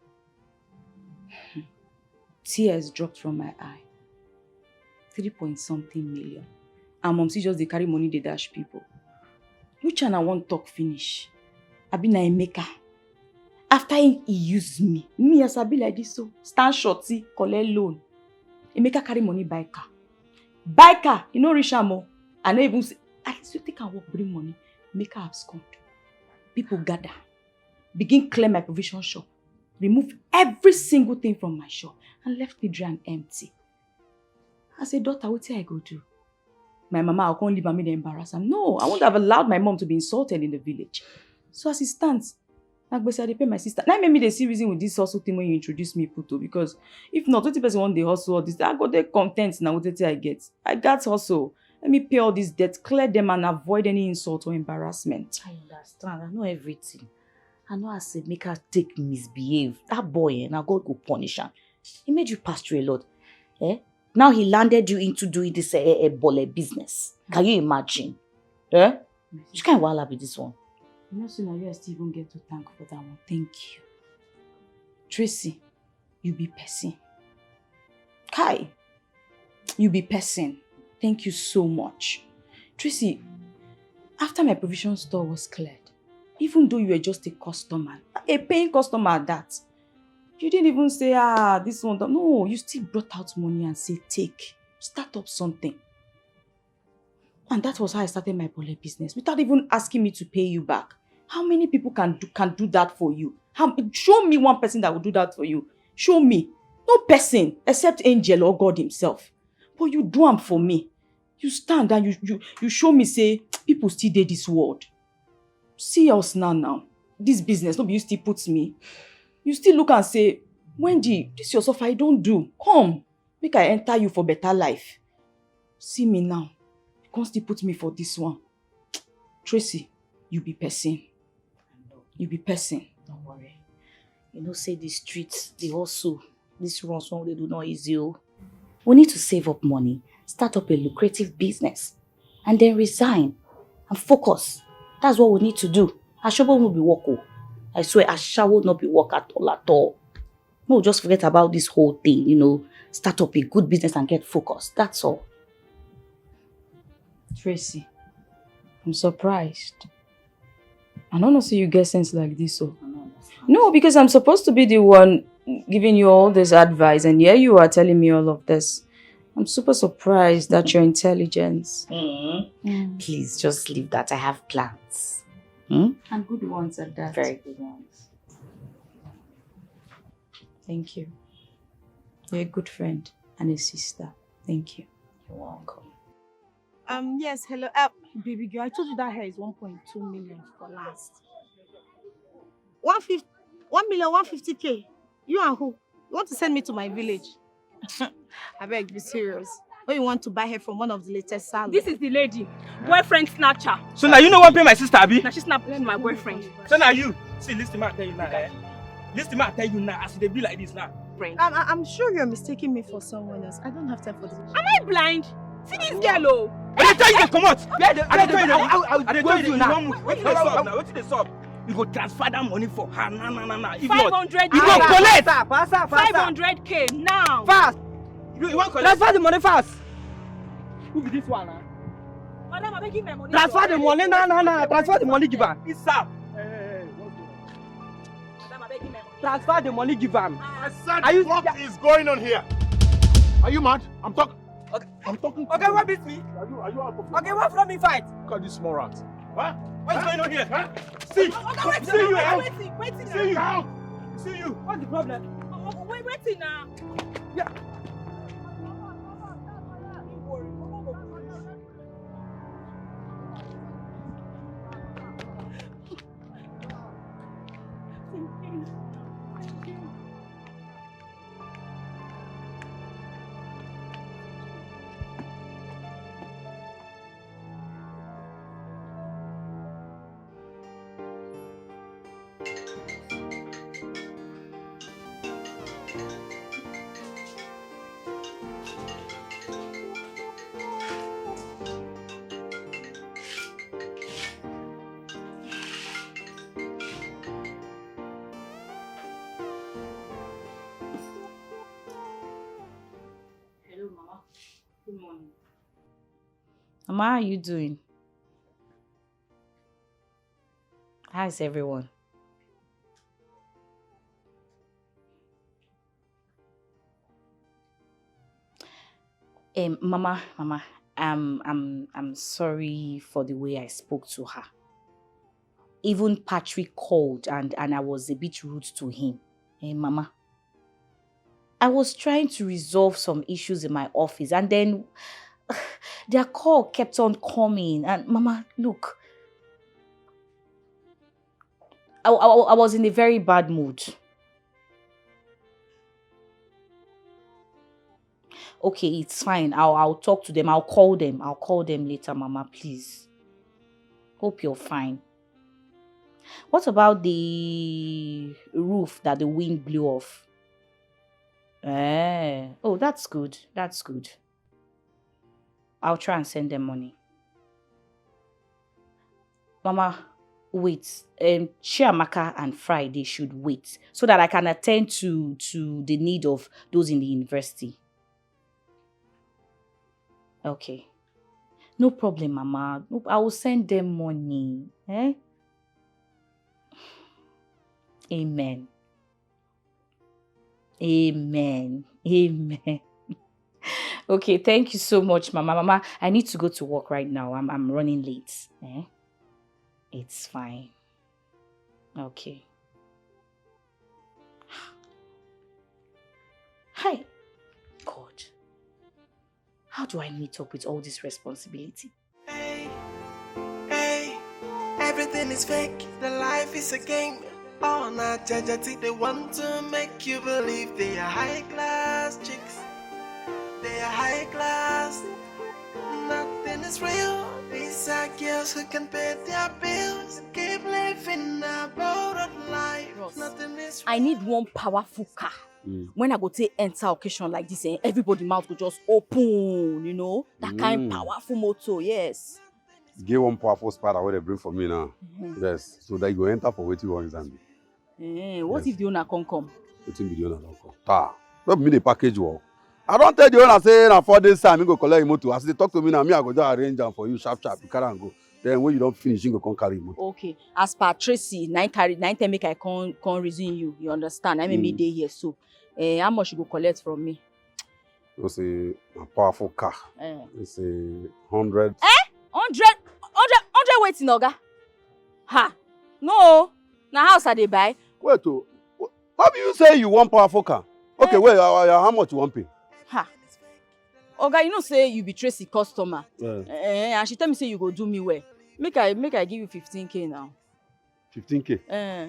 tears dropped from my eye. Three point something million. And Momsy just dey carry money dey dash people. Which one I wan talk finish? Abi na Emeka? After he, he use me, me as I be like this, so stand shorty, collect loan. Emeka carry money buy car. Buy car, e no reach am o. I no even say, at least you take am work, bring money. Emeka abscond. People gather, begin clear my provision shop, remove every single thing from my shop, and left me dry and empty. As a daughter, wetin I go do? My mama, I can't leave am make dem embarrass am. No, I wouldn't have allowed my mom to be insulted in the village. So as it stands, na gbese I dey pay my sister. Na make me dey see reason with this hustle thing when you introduce me put o, because if not, wetin person wan dey hustle all this? I go dey content na with wetin I get. I got hustle. Let me pay all this debt, clear them, and avoid any insult or embarrassment. I understand. I know everything. I know as Emeka take misbehave. That boy, eh, now God go punish him. He made you pass through a lot. Eh? Now he landed you into doing this eh, eh, eh, bole business. Can you imagine? Eh? Which kind of wahala be this one? You know, so now you still even get to thank for that one. Thank you. Tracy, you be person. Kai, you be person. Thank you so much. Tracy, after my provision store was cleared, even though you were just a customer, a paying customer at that, you didn't even say, ah, this one. Don't. No, you still brought out money and say, take, start up something. And that was how I started my bole business without even asking me to pay you back. How many people can do, can do that for you? How, show me one person that will do that for you. Show me. No person except angel or God himself. But you do am for me. You stand and you, you, you show me say people still dey this world. See us now now. This business, no be you still put me. You still look and say, Wendy, this your suffer, I don't do. Come, make I enter you for better life. See me now. You can't still put me for this one. Tracy, you be person. You be person. Don't worry. You know, say the streets, the hustle, this runs one they do not easy. Oh. We need to save up money, start up a lucrative business, and then resign and focus. That's what we need to do. Ashobo will be work. Oh. I swear, Ashawo will not be work at all at all. No, just forget about this whole thing, you know. Start up a good business and get focused. That's all. Tracy, I'm surprised. I don't know, see you get sense like this, so. No, because I'm supposed to be the one giving you all this advice, and here you are telling me all of this. I'm super surprised at your intelligence. Mm. Please just leave that. I have plans. Hmm? And good ones at that. Very good ones. Thank you. You're a good friend and a sister. Thank you. You're welcome. Um, yes, hello. Uh, baby girl, I told you that hair is one point two million for last. One fifty, one million, one fifty K. You and who? You want to send me to my village? I beg, be serious. When you want to buy hair from one of the latest salons. This is the lady. Boyfriend snatcher. So now you know what pay my sister, Abi? Now she snapped my boyfriend. So now you. See, listen, man, tell you now. Eh? Listen, man, tell you now. As they be like this now. Friend. I'm, I'm sure you're mistaking me for someone else. I don't have time for this. Am I blind? See this girl, oh. I dey tell you to come out. Where the, I dey tell you. I, I, I, I dey tell you. Now. Wetin dey sup now? Wetin dey sup? You go transfer that money for her. Nah, nah, nah, nah. If not, you go collect. Faster, faster, faster. Five hundred K now. Fast. You, you want collect? Transfer the money fast. Who be this one, huh? Madam, I beg you my money. Transfer the money, nah, nah, nah. Transfer the money, give her. It's up. Hey, hey, hey, what's going on? Madam, I beg you my money. Transfer the money, give am. I said, are you, what is going on here? Are you mad? I'm talking. Okay. I'm talking. Okay, what beats me? Are you, are you out of your mind? Okay, what from me fight? Look at this small rat. Huh? What's going on here? Huh? See, okay, wait, see you out. Wait, wait, wait, see you out. See you. What's the problem? Wait, wait now. Yeah. Hello, Mama. Good morning. Mama, how are you doing? How is everyone? Um, Mama, Mama, I'm, I'm, I'm sorry for the way I spoke to her. Even Patrick called and, and I was a bit rude to him. Eh, Mama, I was trying to resolve some issues in my office, and then their call kept on coming. And Mama, look, I, I, I was in a very bad mood. Okay, it's fine. I'll, I'll talk to them. I'll call them. I'll call them later, Mama, please. Hope you're fine. What about the roof that the wind blew off? Eh, oh, that's good. That's good. I'll try and send them money. Mama, wait. Um, Chiamaka and Friday should wait so that I can attend to, to the need of those in the university. Okay. No problem, Mama. No, I will send them money. Eh? Amen. Amen. Amen. Okay, thank you so much, Mama. Mama, I need to go to work right now. I'm, I'm running late. Eh? It's fine. Okay. Hi. God. How do I meet up with all this responsibility? Hey, hey, everything is fake. The life is a game. All na jajati, they want to make you believe they are high class chicks. They are high class. Nothing is real. These are girls who can pay their bills. Keep living a borrowed life. Nothing is real. I need one powerful car. Mm. When I go take enter occasion like this, eh, everybody mouth go just open, you know. That kind mm. Powerful motor, yes. Get one powerful spider wey dem bring for me now. Mm-hmm. Yes, so that you go enter for wetin you wan exam. Eh, what yes. If the owner come come? Wetin be the owner don come? Ta. No be me dey package work. I don tell the owner say na four days time he go collect him motor. As he dey talk to me now, me I go just arrange am for you sharp sharp. You carry am go. Then when you don finish, you go come carry motor. Okay, as per Tracy, na him carry, na him tell make I come come reason you. You understand? Na him make me Mm. dey here so. Eh, how much you go collect from me? You say a powerful car. Eh. It's a hundred. Hundred, hundred, hundred wetin, oga? Ha! No, na house I dey buy. Wait, oh, wh- what do you say you want powerful car? Okay, Eh. Wait, uh, uh, how much you want pay? Ha! Oga, you know say you be Tracy customer. Uh, Eh, and she tell me say you go do me well. Make I make I give you fifteen K now. fifteen K. Eh.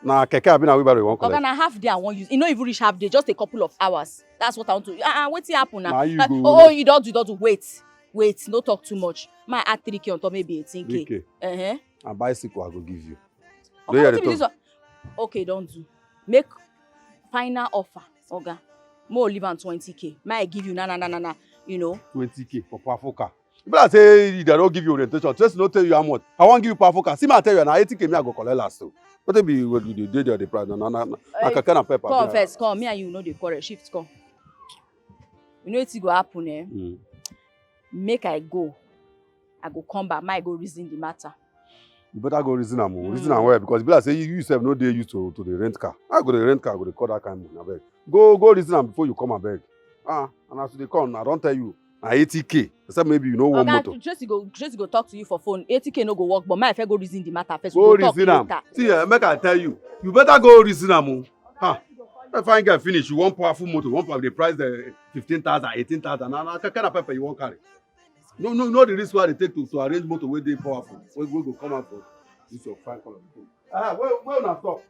Na keke abi na wheelbarrow you wan collect? Oga, na half day I wan use. E no even reach half day, just a couple of hours. That's what I want to. Ah, uh, wetin happen now? Na you Na- go- oh, oh, you don do, don do. Wait, wait, no talk too much. My add three K on top, maybe eighteen K. Three K. Uh-huh. Na bicycle I go give you. Okay, Yeah, wetin they be this talk- one? Okay, don do. Make final offer, oga. Mo leave am twenty K. May I give you na na na na na. You know. Twenty K for powerful car. If I say they don't give you orientation, Tracy no tell you how much. I wan give you powerful car. See me, I tell you, na eighty K me I go collect last. So what be what you dey dey there the price? Na na na. Na Eh, keke na pep. Come first, come. Me and you no dey quarrel. Shift, come. You know wetin go happen, eh? Mm. Make I go. I go come back. May I go reason the matter. You better go reason am. Oh. Reason Mm. am well because be like say you yourself no dey used to to the rent car. I go the rent car, I go dey call that kind of money. Abeg. Go go reason am before you come abeg. Ah, and as you dey come, I don tell you, na eighty K. Except maybe you no want Oga, motor. Tracy go Tracy go talk to you for phone. Eighty K no go work, but may I first go reason the matter first. We Go go talk reason am. Later. See, eh, make I tell you, you better go reason am. Oh. Ha. If fine girl finish, you want powerful motor, one power the price the fifteen thousand, eighteen thousand. Na na keke na pep you wan carry. No, no, no, the risk why they take to, to arrange motor wey dey powerful. Wey wey go come out for this your fine color. Ah, where where una stop?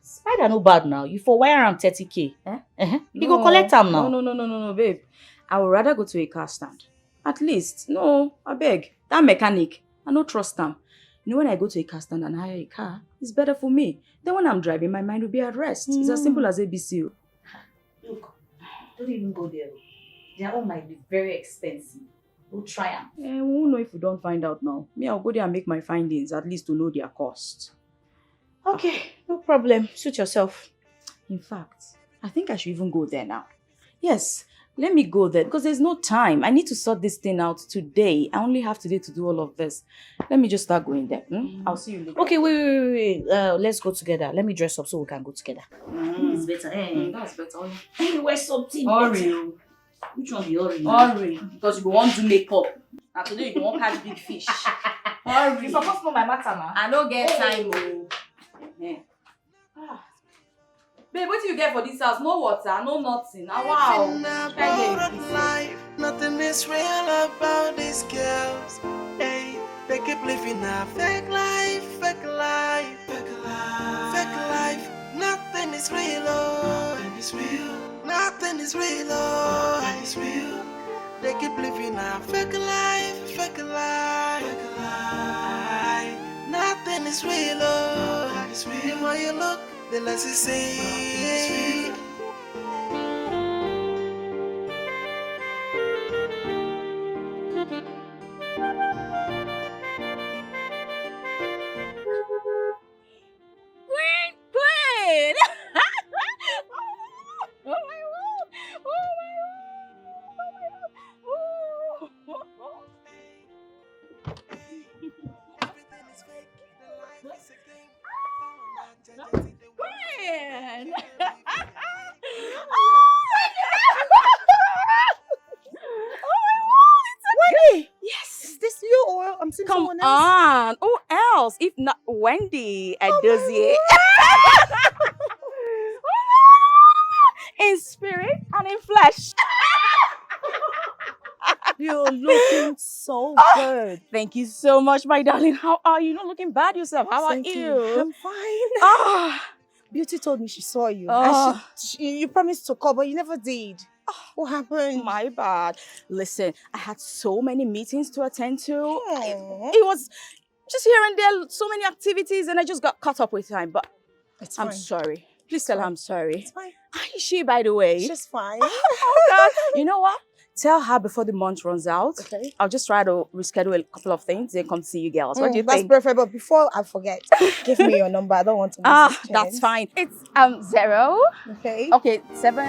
Spider no bad now. You for wire am thirty K. Eh? Uh-huh. You go No, collect am now. No, no, no, no, no, no, babe. I would rather go to a car stand. At least, no, I beg. That mechanic, I no trust am. You know, when I go to a car stand and hire a car, it's better for me. Then when I'm driving, my mind will be at rest. It's as simple as A B C. Oh. Look, don't even go there. Their own might be very expensive. We'll try am. Eh, we won't know if we don't find out now. Me, I'll go there and make my findings, at least to know their cost. Okay, no problem. Suit yourself. In fact, I think I should even go there now. Yes, let me go there because there's no time. I need to sort this thing out today. I only have today to do all of this. Let me just start going there. Hmm? I'll see you later. Okay, wait, wait, wait, wait. Uh, let's go together. Let me dress up so we can go together. Mm. It's better. Eh? Mm, that's better. Let me wear something. Hurry, oh. Which one be hurry? Hurry, because you go want to make up. And today you go want catch big fish. Hurry. You supposed to know my matter now. I no get time, oh. Eh. Ah. Babe, what do you get for this house? No water, no nothing. Ah, wow. Living a boring life. Nothing is real about these girls. Hey, they keep living a fake life, fake life, fake life, fake life. Nothing is real, oh. Nothing is real. Nothing is real, oh. Nothing is real. They keep living a fake life, fake life, fake life. Nothing is real, oh. Nothing is real. The more you look, the less you see. Queen, queen. Oh my God. Oh my God. Oh my God. Oh my God. Oh. Queen. Oh my God. Wendy! Yes! Is this you or I'm seeing Come someone else? On. Who else? If not Wendy Edozie. In spirit and in flesh. You're looking so good. Thank you so much, my darling. How are you? Not looking bad yourself. How Thank are you. You? I'm fine. Ah, Beauty told me she saw you. Oh. And she, she, you promised to call, but you never did. What happened? My bad. Listen, I had so many meetings to attend to. Aw. It was just here and there, so many activities, and I just got caught up with time. But It's I'm fine. Sorry. Please tell her I'm sorry. It's fine. How is she, by the way? She's fine. Oh, God. You know what? Tell her before the month runs out. Okay. I'll just try to reschedule a couple of things and come see you girls. What do you Mm, that's think? Perfect. But before I forget, give me your number. I don't want to miss Ah, this chance. That's fine. It's um zero. Okay. Okay, seven.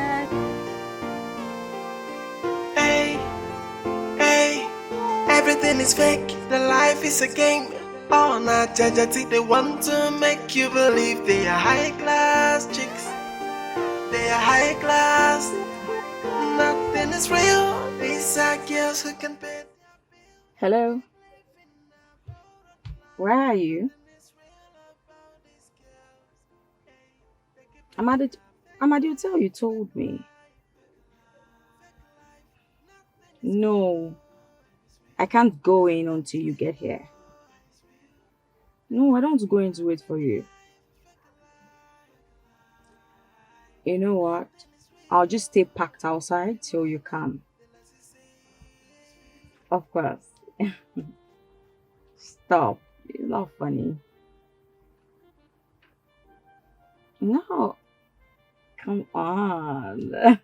Hey, hey, everything. Nothing is fake, the life is a game. All na jajati they want to make you believe they are high class chicks. They are high class. Nothing is real. These are girls who can pay. Hello? Where are you? I'm at the, I'm at the hotel you told me. No, I can't go in until you get here. No, I don't want to go in to wait for you. You know what? I'll just stay packed outside till you come. Of course. Stop. It's not funny. No. Come on.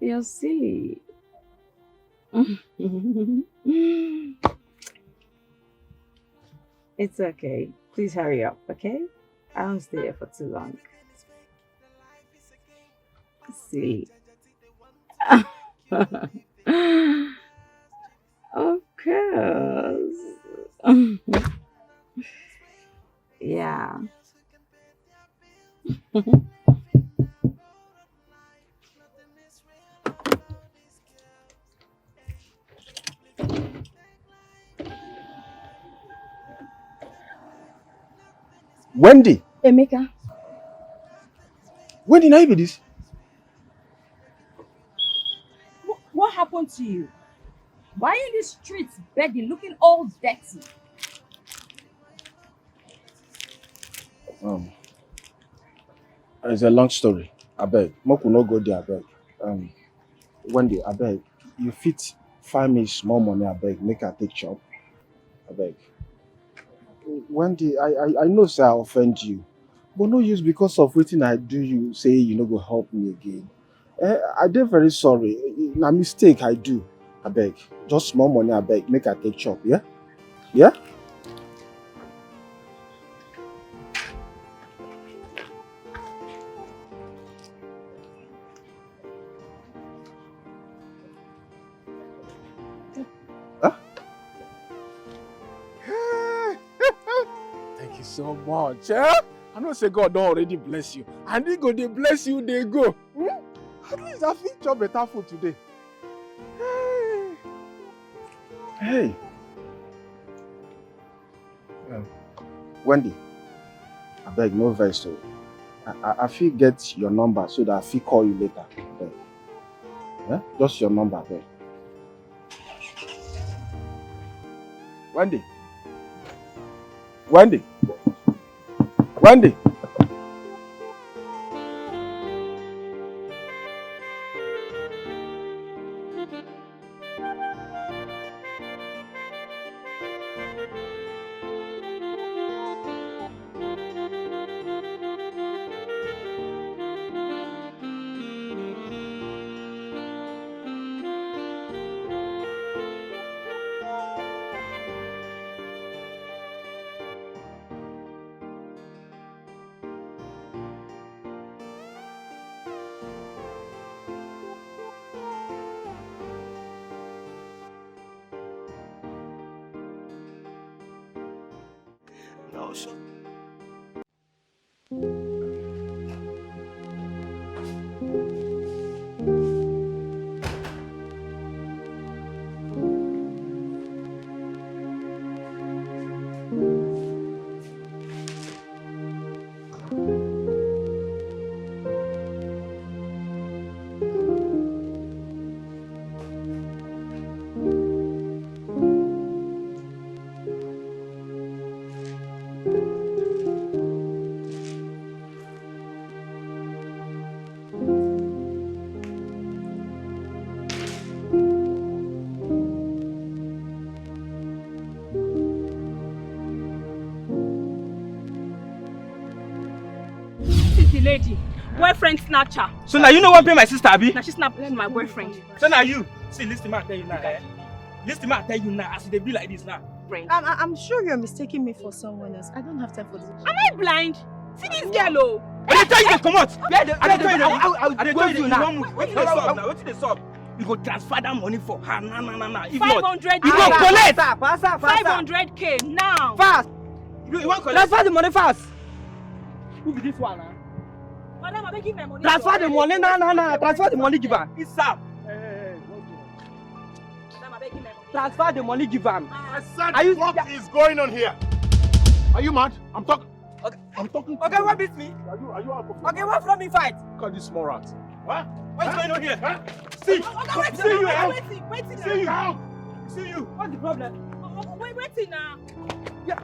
You're silly. It's okay. Please hurry up, okay? I won't stay here for too long. Silly. Of course. Yeah. Wendy, Emeka, Wendy, na you be this? Wh- What happened to you? Why are you in the streets begging, looking all dirty? Um, it's a long story. Abeg, make we no go there, abeg. Um, Wendy, abeg, you fit find me small money, abeg, make I take chop. Abeg. Wendy, I, I, I know say I offend you, but no use because of wetin I do you say you no go help me again. Eh, I dey very sorry. Na mistake I do. Abeg, just small money, abeg, make I take chop, yeah? Yeah? Huh? Thank you so much. Eh? I know say God don already bless you. And he go dey bless you, dey go. Hmm? At least I fit chop better food today. Hey. Hey. Um, Wendy, abeg no vex o. I, I, I fit get your number so that I fit call you later. Abeg. Eh? Just your number, abeg. Wendy. Wendy. Wendy. This is the lady. Boyfriend snatcher. So now you know what pay my sister, Abi? Now she snapped my boyfriend. So now you see, listen, man, tell you now. Eh? Listen, man, tell you now. As they be like this now. Friend. I'm, I'm sure you're mistaking me for someone else. I don't have time for this. Am I blind? See this girl, oh. I dey tell you to come out. Where the, I where dey the, tell you. I, I, I, I dey go tell with you you now. Now. Wetin dey sup now? Wetin dey sup? You go transfer that money for her. Na, na, na, na. If Five not, hundred you go K. collect. Faster, faster, faster. Five hundred K now. Fast. You, you want collect? Transfer the money fast. Who be this one? Huh? Madam, I beg you my money. Transfer the money. No, no, no. Transfer the money, give her. It's Sam. Madam, I beg you my money. Transfer the money, give her. Ah, I said, Are you- what is going on here? Are you mad? I'm talking. I'm talking. To Okay, you. What beats me? Are you, are you out of Okay, What from me fight? Look at this small rat. What? What's going on here? Huh? See, Okay, wait, see you wait, out. Wait, wait, wait, See you out. See you. What's the problem? Wait, wait, wait now. Yeah.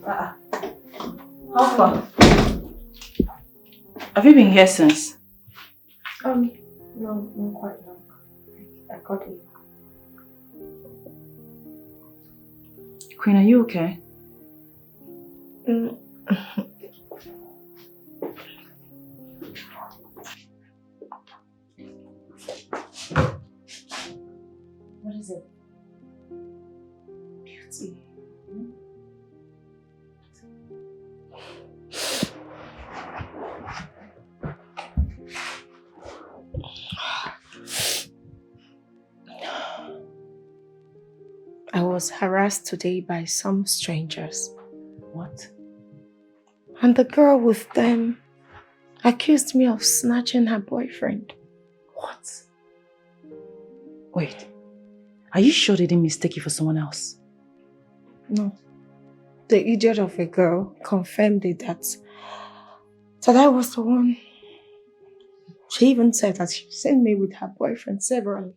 Ah, ah. How far? Have you been here since? Um, no, not quite long. I got it. Queen, are you okay? Mm. What is it? Beauty. I was harassed today by some strangers. What? And the girl with them accused me of snatching her boyfriend. What? Wait. Are you sure they didn't mistake you for someone else? No. The idiot of a girl confirmed it that, that I was the one. She even said that she seen me with her boyfriend severally.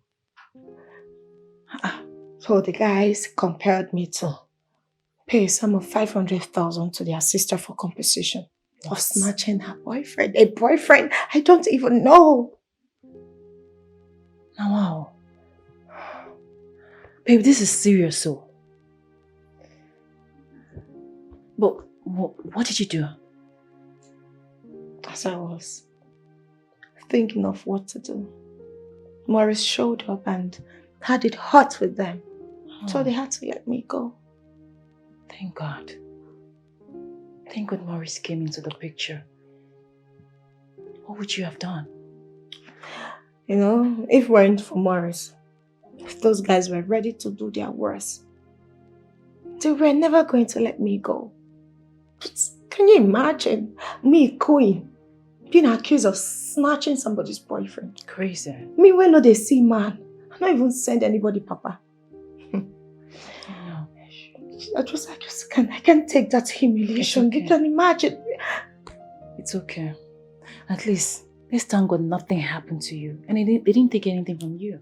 Ah, so the guys compelled me to pay a sum of five hundred thousand to their sister for compensation of snatching her boyfriend. A boyfriend I don't even know. Now, wow. Babe, this is serious, so. But what, what did you do? As I was thinking of what to do, Morris showed up and had it hot with them. So they had to let me go. Thank God. Thank God Morris came into the picture. What would you have done? You know, if it weren't for Morris, if those guys were ready to do their worst, they were never going to let me go. But can you imagine me, Queen, being accused of snatching somebody's boyfriend? Crazy. Me, when no they see man, I don't even send anybody, Papa. No. I just, I just can't, I can't take that humiliation. It's okay. You can imagine. It's okay. At least, let's thank God nothing happened to you. And they didn't, they didn't take anything from you.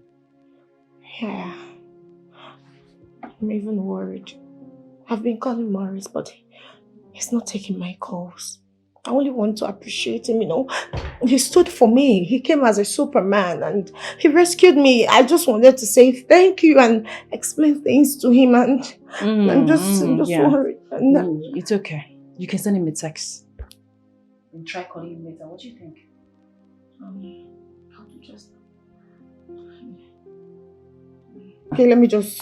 Yeah. I'm even worried. I've been calling Morris, but he's not taking my calls. I only want to appreciate him, you know. He stood for me. He came as a superman and he rescued me. I just wanted to say thank you and explain things to him, and I'm just, I'm just yeah. Worried. And Mm, it's okay. You can send him a text. And try calling him later. What do you think? Um, how to just. Okay, let me just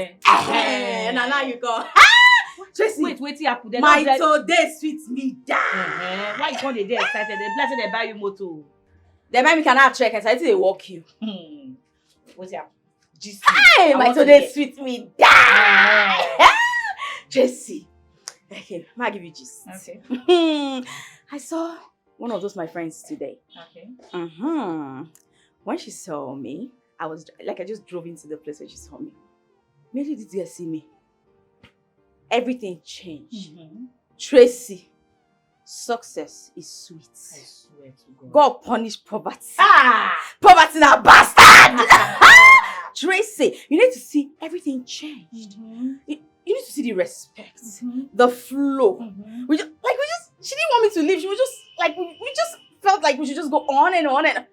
Eh, eh, na now you go. Tracy, wait, wetin happen? Dem don my tell today sweet me die. Eh, why you come dey dey excited? Dem bless say dem buy you motor. Dem buy me car now, check, I say, "Wetin dey work you?" Hmm. Wetin happen? Gist me. Hey, I my want to today hear. Sweet me die. Eh. Tracy. Okay, ma give you gist. Okay. I saw one of those my friends today. Okay. Mm-hmm. When she saw me, I was like, I just drove into the place when she saw me. Immediately this girl see me. Everything changed. Mm-hmm. Tracy, success is sweet. I swear to God. God punish poverty. Ah! Poverty na bastard. Tracy, you need to see everything changed. Mm-hmm. You, you need to see the respect, mm-hmm, the flow. Mm-hmm. We just, like, we just, she didn't want me to leave. She was just like, we, we just felt like we should just go on and on and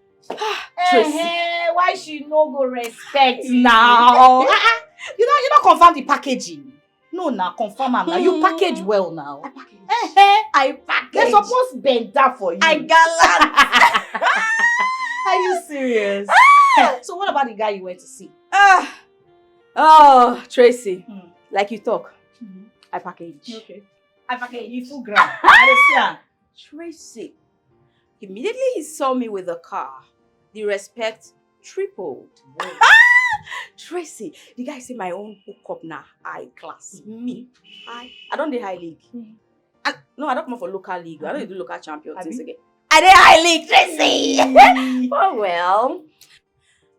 Tracy. Eh, why she no go respect you? Now? Ah, ah. You know, you don't confirm the packaging. No, now confirm am now. You package well now. I package. Eh, eh. I package. They suppose bend down for you. I gallant. Are you serious? Ah! So what about the guy you went to see? Ah, oh, Tracy. Hmm. Like you talk, mm-hmm, I package. Okay. I package. You full ground. I dey see am. Tracy. Immediately he saw me with the car, the respect tripled. Wow. Tracy, the guy say my own hookup na high class. Mm. Me, I, I don dey high league. Mm. I, no, I don come for local league. I don't do local champion things again. I dey high league, Tracy. Oh well.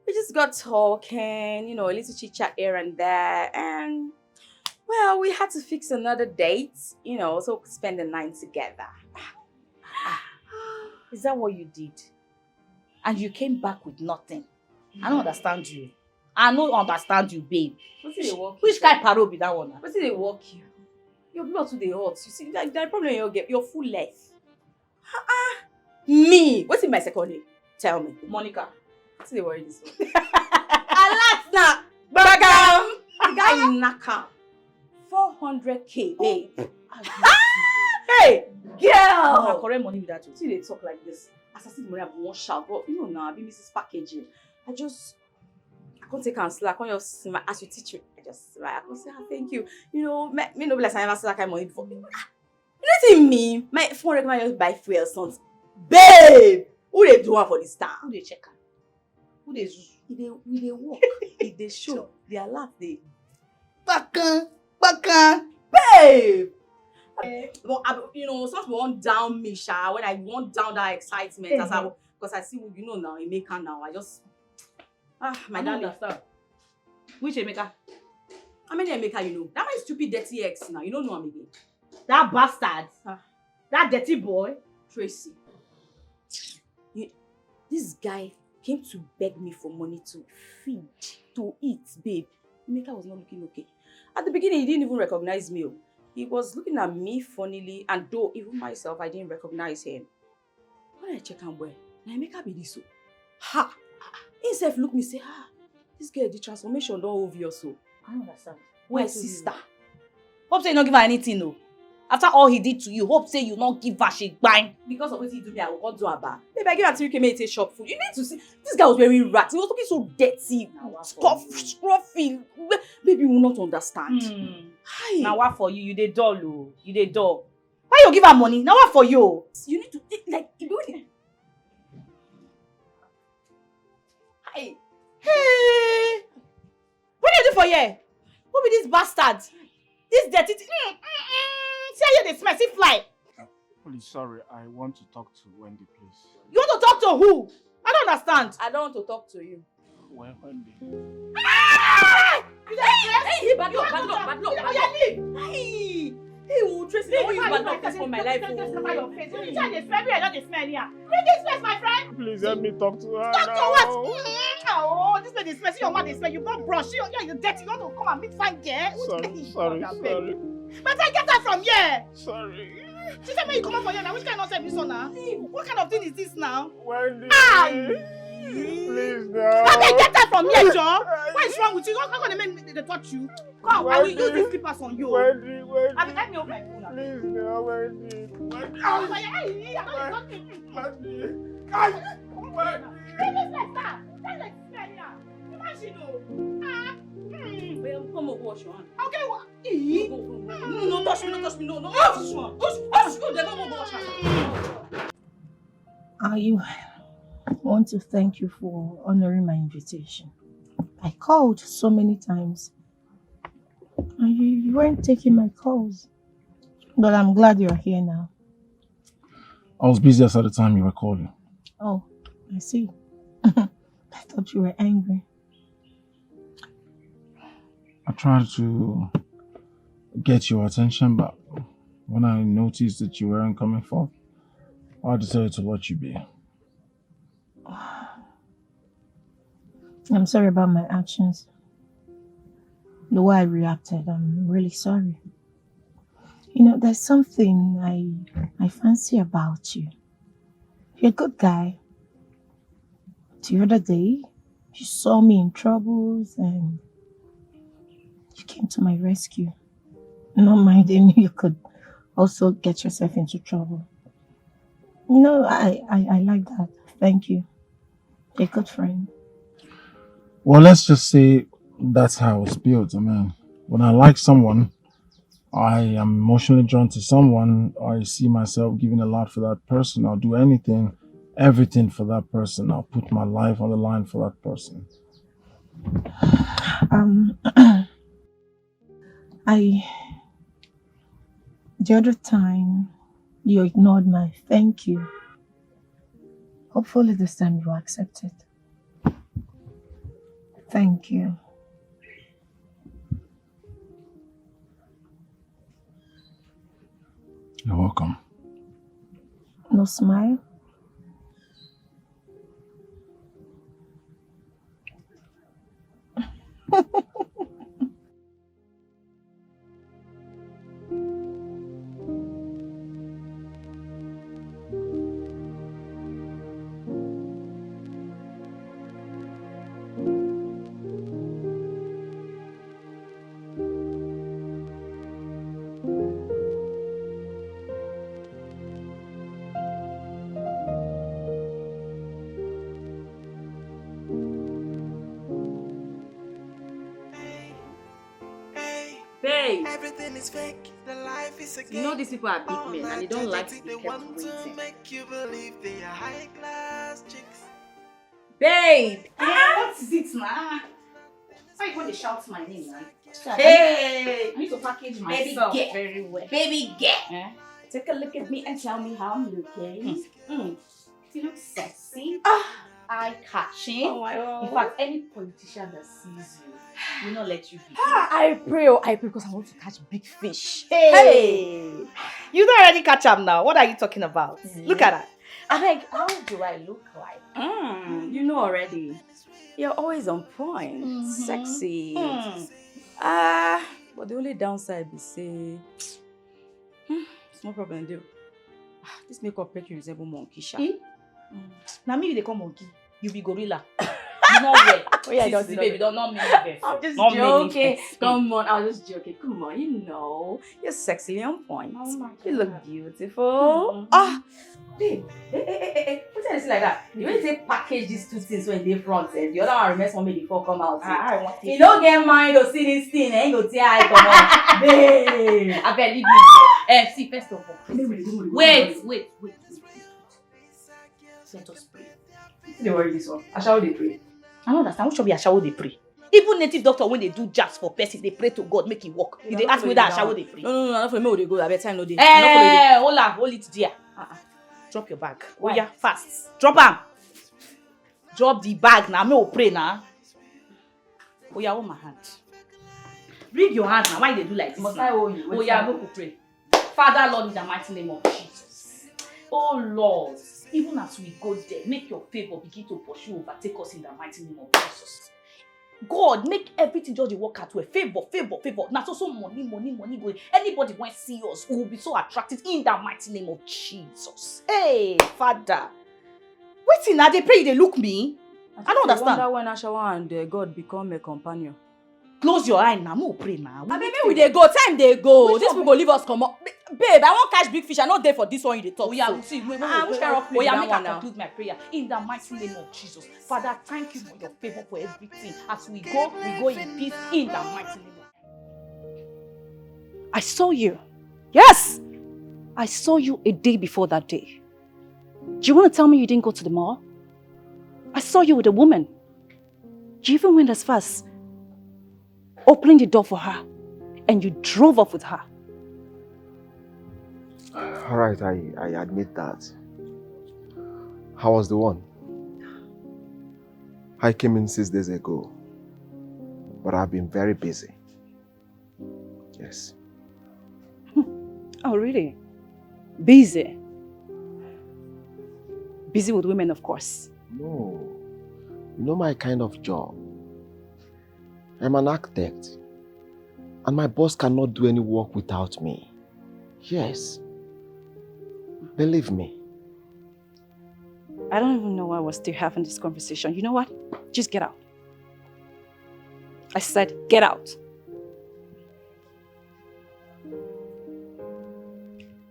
We just got talking, you know, a little chit chat here and there, and well, we had to fix another date, you know, so we could spend the night together. Ah, is that what you did? And you came back with nothing? I don't understand you. I don't understand you, babe. Which kind of parole be that one? Wetin dey work you? Your blood too dey hot. You see, that, that problem you get, your full life. Ah, ah. Me? What's in my second name? Tell me. Monica. What's the worry this one? Alert now. Bagam. The guy in Naka. four hundred K, babe. Hey, girl. Na correct money be that o. See, they talk like this. As I see the money, I go wan shout. But you know now, I be Missus Packaging. I just, I can't take and slack. When you smile, as you teach me, I just smile. I go say, "Ah, thank you." You know, me, me no be like I never see that kind of money before. Ah, you know what I mean? My phone recommend just buy fuel songs. Babe, who dey do one for this town? Who dey check am? Who dey zuzu? E dey, we dey work. E dey show. The alert dey. Bakan, bakan, babe. But I, you know, some people wan down me, sha. When I wan down that excitement, as I, because I see, you know now, Emeka now. I just, ah, my darling. I don't understand. Which Emeka? How many Emeka you know? That my stupid dirty ex now. You don't know him again. That bastard. Ah. That dirty boy. Tracy. You, this guy came to beg me for money to feed, to eat, babe. Emeka was not looking okay. At the beginning, he didn't even recognize me. Oh. He was looking at me funnily, and though even myself, I didn't recognize him. When I check am well, na Emeka be this o. Ha! He sef look me say, "Ah, this girl, the transformation don obvious o." I don't understand. My sister. Hope say you no give her anything o. After all he did to you, hope say you no give her shit bang. Because of what he do me, I go come do her back. Babe, I give her three K make e take shop food. You need to see, this guy was wearing rags. He was looking so dirty, scuff, scruffy. Babe, you will not understand. Hmm. Hi. Now what for you? You dey dull o. You dey dull. Why you give her money? Now what for you? You need to, eh, like, if you really... Hi. Hey! What do you do for here? Who be this bastard? This dirty thing. Mm, mm, mm. See how you dey smell, see fly. Please, sorry, I want to talk to Wendy, please. You want to talk to who? I don't understand. I don't want to talk to you. Well, Wendy. Ah! You dey... Hey, hey, hey, bad luck, bad luck, bad luck, bad luck. Hey! Hey, oh, Tracy, I want you bad luck for my life. Look at your face. You try to smell me, I don't smell here. Bring this place, my friend. Please help me talk to her. Talk to what? Mm, oh, this lady smell. See your mouth dey smell. You not brush. You, you, you dirty. You want to come and meet fine girl? Sorry, sorry, sorry. But I get her from here. Sorry. She tell me you come out for here now. Which kind of nonsense this one now? What kind of thing is this now? Wendy. Ah! Please now. Abeg, get her from here, Joe. What is wrong with you? How, how can they make me, they touch you? Come, I will use these slippers on you. Wendy, Wendy. Abeg, help me open my phone now. Please now, Wendy. Wendy. Ah, Wendy. Wendy. Wendy. Wendy. Leave this place, sir. Tell them to smell here. Imagine, oh. Ah. Hmm. Oya, come up, wash your hand. Okay, what? Ee? Go, go, go. No, no, touch me, no touch me, no, no. Wash your hand. Wash, wash, go there, go, go, go, wash your hand. I want to thank you for honoring my invitation. I called so many times, and you, you weren't taking my calls. But I'm glad you're here now. I was busy at the time you were calling. Oh, I see. I thought you were angry. I tried to get your attention, but when I noticed that you weren't coming forth, I decided to let you be. I'm sorry about my actions. The way I reacted, I'm really sorry. You know, there's something I I fancy about you. You're a good guy. The other day, you saw me in troubles and you came to my rescue. Not minding you could also get yourself into trouble. No, I, I, I like that. Thank you. A good friend. Well, let's just say that's how I was built. I mean, when I like someone, I am emotionally drawn to someone, I see myself giving a lot for that person. I'll do anything, everything for that person. I'll put my life on the line for that person. Um, I, the other time you ignored my thank you. Hopefully this time you accept it. Thank you. You're welcome. No smile. Babe, everything is fake. The life is a game. You know these people are big men and they don't like to be kept waiting. Make you believe they are high class chicks. Babe! Ah, what is it, ma? Why you gonna shout my name, man? Hey! I need to package myself very well. Baby girl. Eh? Take a look at me and tell me how I'm looking. Mm. You look sexy. Ah, eye catching. Oh my God. In fact, any politician that sees you will not let you be. Ah, I pray, oh, I pray because I want to catch big fish. Hey! You don't already catch am now. What are you talking about? Mm. Look at her. I beg, how do I look like? Mm, you know already. You're always on point. Mm-hmm. Sexy. Mm. Ah, but the only downside be say Small problem dey. Ah, this makeup make you resemble monkey sha. Eh? Na me you dey call monkey? You be gorilla. You no well. Oh, yeah, Since just the know. Baby don not make me vex. I'm just Not make me joking. vex. Come on, I was just joking. Come on, you know, you're sexily on point. Oh my You look God. Beautiful. Mm. Ah, Babe, hey, hey, hey, hey, hey. What is this like that? You really take package these two things when they front and the other one remains one make the four come out. I want You don't get mind to see this thing and you go tear eye come out. Babe. I bet leave me. Eh, see, first of all, wait, wait, wait, wait. Let us pray. Wetin dey worry this one? Ashawo dey pray. I don't understand. Which one be Ashawo dey pray? Even native doctor when they do jazz for person, they pray to God, make it work. You dey ask me that Ashawo dey pray. No, no, no, I no follow. Make we dey go. Abeg, time no dey. I no follow. Eh, hold on, hold it there. Uh-uh. Drop your bag. Oh yeah, fast. Drop am. Drop the bag now. Me will pray now. Oh yeah, hold my hand. Bring your hand now. Why you dey do like this? Must Now? I hold you? Oh yeah, make we pray. Father, Lord, in the mighty name of Jesus. Oh Lord, even as we go there, make your favor begin to pursue, overtake us in the mighty name of Jesus. God, make everything just dey work out well. Favor, favor, favor. Na so so money, money, money go. Anybody when see us, we will be so attractive in the mighty name of Jesus. Hey, Father. Wetin, I dey pray, you dey look me? I don't understand. Wonder when Ashawo and uh, God become a companion. Close your eye now, make we pray now. Abeg, make we dey go. Time dey go. Which This one? People go leave us comot. Babe, I wan catch big fish. I no dey for this one you dey talk. Oh yeah, So. See, wait, wait, Ah, wait, which wait, kind wait. of place Oh yeah, be make that I one now? Conclude my prayer in the mighty name of Jesus. Father, thank you for your favor for everything. As we go, we go in peace in the mighty name of I saw you. Yes! I saw you a day before that day. Do you want to tell me you didn't go to the mall? I saw you with a woman. You even went as far as opening the door for her and you drove off with her. All right, I, I admit that. I was the one. I came in six days ago, but I've been very busy. Yes. Oh, really? Busy? Busy with women, of course. No. You know my kind of job. I'm an architect. And my boss cannot do any work without me. Yes. Believe me. I don't even know why we're still having this conversation. You know what? Just get out. I said, get out.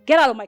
Get out of my